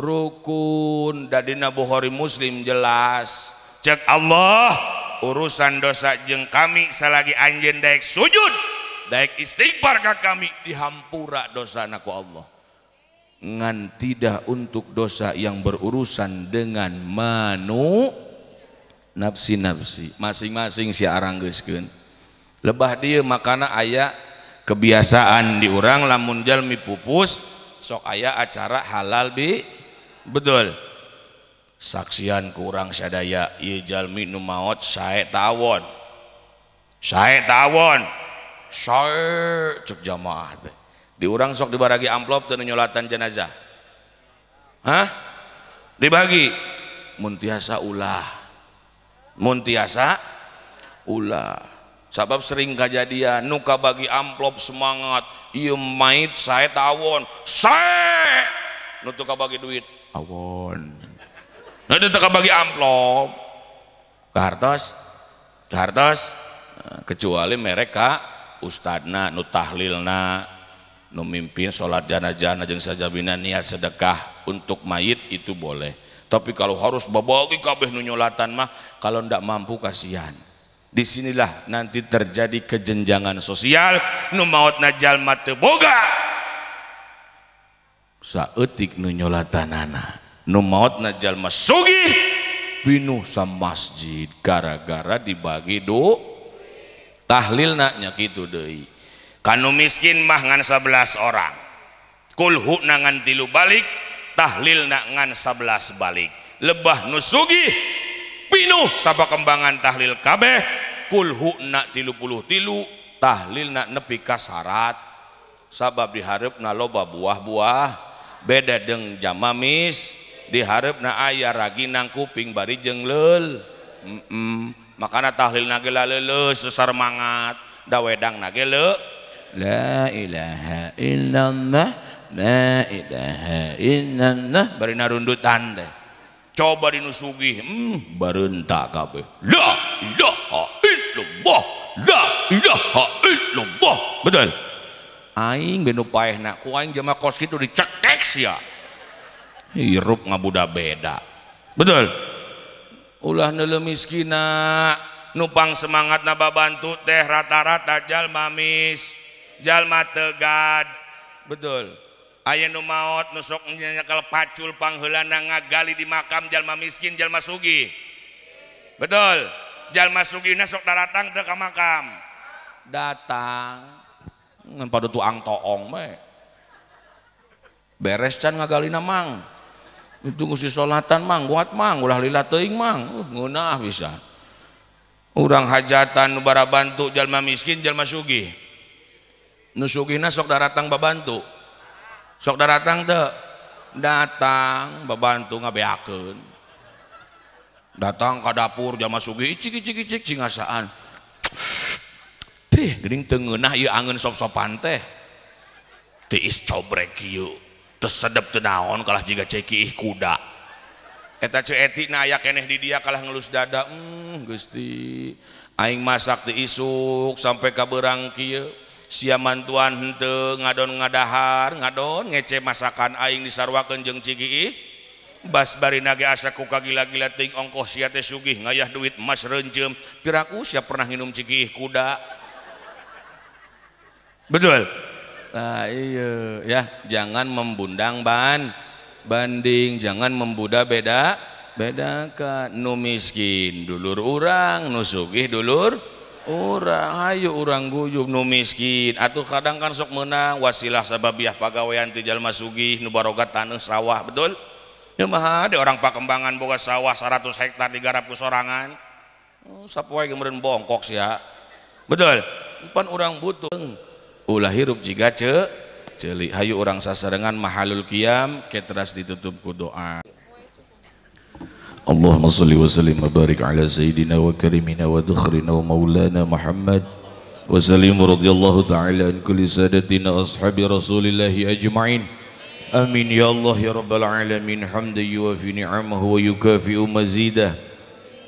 rukun. Dadina Bukhari Muslim jelas cek Allah urusan dosa jeung kami salagi anjeun daek sujud daek istighfar ka kami dihampura dosana ku Allah. Ngan tidak untuk dosa yang berurusan dengan manu nafsi-nafsi masing-masing si aranggeuskeun. Lebah dieu makana aya kebiasaan di urang lamun jalmi pupus sok aya acara halal bi betul. Saksian kurang sadaya ieu jalmi nu maot sae tawon sae tawon sae cek jamaah teh. Di urang sok dibaragi amplop teu nyolatan jenazah. Hah? Dibagi mun tiasa ulah, mun tiasa ulah. Sabab sering kajadian nu kabagi amplop semangat ieu mait sae tawon sae nu teu kabagi duit awon. Nah, itu bagi amplop ke hartos kecuali mereka ustadna nu tahlilna nu mimpin sholat janazah jeung sajabina niat sedekah untuk mayit itu boleh. Tapi kalau harus babagi kabeh nu nyolatan mah kalau ndak mampu kasihan. Disinilah nanti terjadi kejenjangan sosial nu maotna jalma teu boga saeutik nu nyolatanana. Nu maotna jalma sugih pinuh sa masjid gara-gara dibagi do tahlilna nya kitu deui. Kanu miskin mah ngan 11 orang, kulhu na ngan 3 balik, tahlilna ngan 11 balik. Lebah nu sugih pinuh sapakembangan tahlil kabeh, kulhu na 33, tahlilna nepi ka 100. Sabab dihareupna loba buah-buah beda jeung jama mis diharapna aya ragi nang kuping bari jeung leul. Makana tahlilna ge laleuleus semangat da wedangna ge leu la ilaha illallah la ilaha illallah bari narundutan teh. Coba dinu sugih bareunta kabeh la ilaha illallah la ilaha illallah. Betul. Aing benu paehna ku aing jama kos kitu dicekek sia. Hirup ngabuda beda. Betul. Ulah neuleuh miskina nupang semangatna babantu teh rata-rata jalma mis, jalma tegad. Betul. Aya nu maot nu sok nyekel pacul pangheulana ngagali di makam jalma miskin jalma sugih. Betul. Jalma sugihna sok daratang teu ka makam. Datang ngan pada tuang toong we. Beres can ngagalina mang. Itu geus disolatan mang, kuat mang, ulah lila teuing mang. Ngeunah bisa. Urang hajatan nu barabantu jalma miskin jalma sugih. Nu sugihna sok daratang babantu. Sok daratang teu? Datang babantu ngabeakeun. Datang ka dapur jalma sugih icik icik icik cingasaan. Tih geuning teu ngeunah ieu angeun sop-sopan teh. Tiis cobrek kieu. Teu sedep teu naon kalah jiga cekiih kuda. Eta ceu etikna aya keneh di dia kalah ngelus dada. Gusti, aing masak teu isuk sampai ka beurang kieu. Sia mantuan henteu ngadon ngadahar, ngadon ngece masakan aing disarwakeun jeung cikiih. Bas barina ge asa ku kagila-gila teuing ongkoh sia teh sugih ngayah duit emas reunceum. Piraku sia pernah nginum cikiih kuda. Betul. Nah, iya ya, jangan membundang banding, jangan membuda beda bedakan. Nu miskin dulur urang, nu sugih dulur urang. Ayo urang guyub nu miskin atuh kadang kan sok meunang wasilah sababiah pagawean ti jalma sugih nu baroga taneuh sawah. Betul. Ya mah ada orang Pakembangan boga sawah 100 hektar digarap ku sorangan. Oh, sapoe ge meureun bongkok sia. Betul. Pan urang butuh ulah hirup jiga ceuli. Hayu urang sasarengan mahalul qiyam keteras ditutup ku doa. Allahumma shalli wa sallim wa barik ala sayyidina wa karimina wa dukhrina wa maulana Muhammad wa sallim radhiyallahu ta'ala an kulli sadatina ashabi rasulillahi ajma'in. Amin ya Allah ya rabbal alamin. Hamdan yuwafi ni'amahu wa yukafi'u mazidah.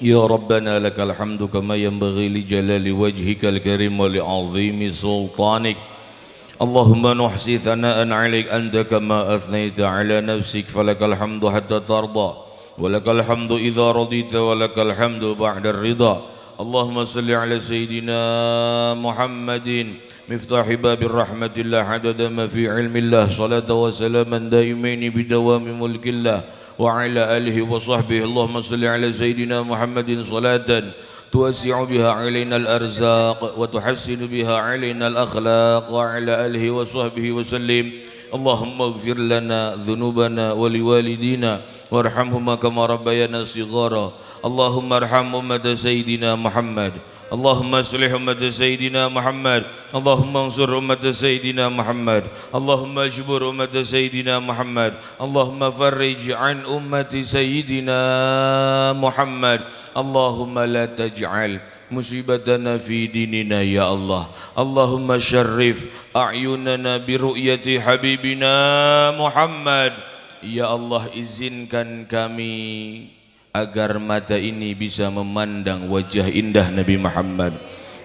Ya Rabbana lakal hamdu kama yanbaghi li jalali wajhikal karim wa li 'azimi sultanik. Allahumma nuhsi thana'an 'alaik anta kama athnaita 'ala nafsik falakal hamdu hatta tarda wa lakal hamdu idza radita wa lakal hamdu ba'da ar-ridha. Allahumma salli ala sayyidina Muhammadin miftahi babir rahmatillah adada ma fi ilmillah salata wa salaman daimaini bidawami mulkillah wa ala alihi wa sahbihi. Allahumma salli ala sayyidina Muhammadin salatan توسع بها علينا الأرزاق وتحسن بها علينا الأخلاق وعلى آله وصحبه وسلم. اللهم اغفر لنا ذنوبنا ولوالدينا وارحمهما كما ربيانا صغارا. اللهم ارحم أمة سيدنا محمد. اللهم اصلح أمة سيدنا محمد. اللهم انصر أمة سيدنا محمد. اللهم اجبر أمة سيدنا محمد. اللهم فرج عن أمة سيدنا محمد. اللهم لا تجعل مصيبتنا في ديننا يا الله. اللهم شرف أعيننا برؤية حبيبنا محمد. Ya Allah, izinkan kami agar mata ini bisa memandang wajah indah Nabi Muhammad.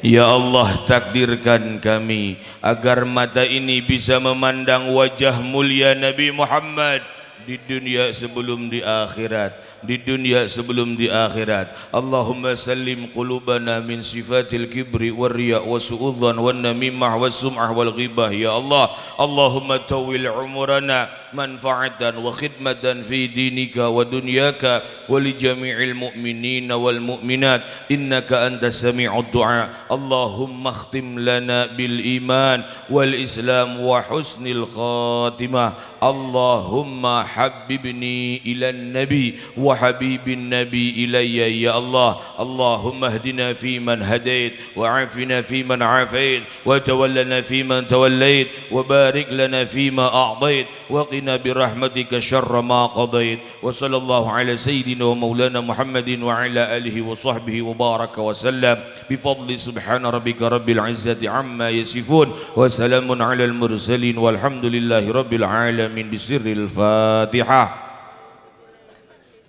Ya Allah, takdirkan kami agar mata ini bisa memandang wajah mulia Nabi Muhammad di dunia sebelum di akhirat, di dunia sebelum di akhirat. Allahumma sallim qulubana min sifatil kibri war riya wa su'udzan wan namimah was sum'ah wal ghibah. Ya Allah, Allahumma tawil umurana manfa'atan wa khidmatan fi dinika wa dunyaka wa li jami'il mu'minina wal mu'minat innaka antas sami'ud du'a. Allahumma khtim lana bil iman wal islam wa husnil khatimah. Allahumma habbibni ila nabi wa habibin nabi ilayya. Ya Allah, Allahumma hdina fi man hadait wa afina fi man afait wa tawallana fi man tawallait wa barik lana fi ma a'dait wa qina birahmatika syarra ma qadait. Wa sallallahu ala sayyidina wa maulana Muhammadin wa ala alihi wa sahbihi wa baraka wa sallam bifadli subhana rabbika rabbil izzati amma yasifun wa salamun ala al mursalin walhamdulillahi rabbil alamin. Bisirril Fatihah.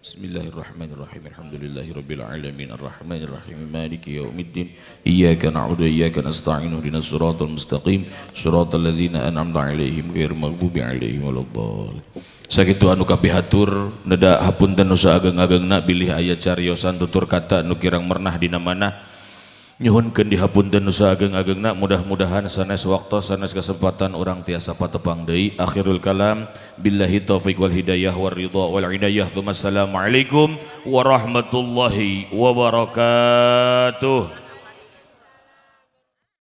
Bismillahirrahmanirrahim. Alhamdulillahirabbil alamin arrahmanirrahim maliki yaumiddin. Iyyaka na'budu wa iyyaka nasta'in ihdinas siratal mustaqim siratal ladzina an'amta 'alaihim ghairil maghdubi 'alaihim waladdallin. Sakitu anu kapihatur neda hapunten nu saageng-agengna bilih aya cariosan tutur kata nu kirang mernah dina mana. Nyuhunkeun dihapunten nu saageng-agengna, mudah-mudahan sanes waktu sanes kesempatan urang tiasa patepang deui. Akhirul kalam billahi taufik wal hidayah war ridha wal inayah. Wassalamualaikum warahmatullahi wabarakatuh.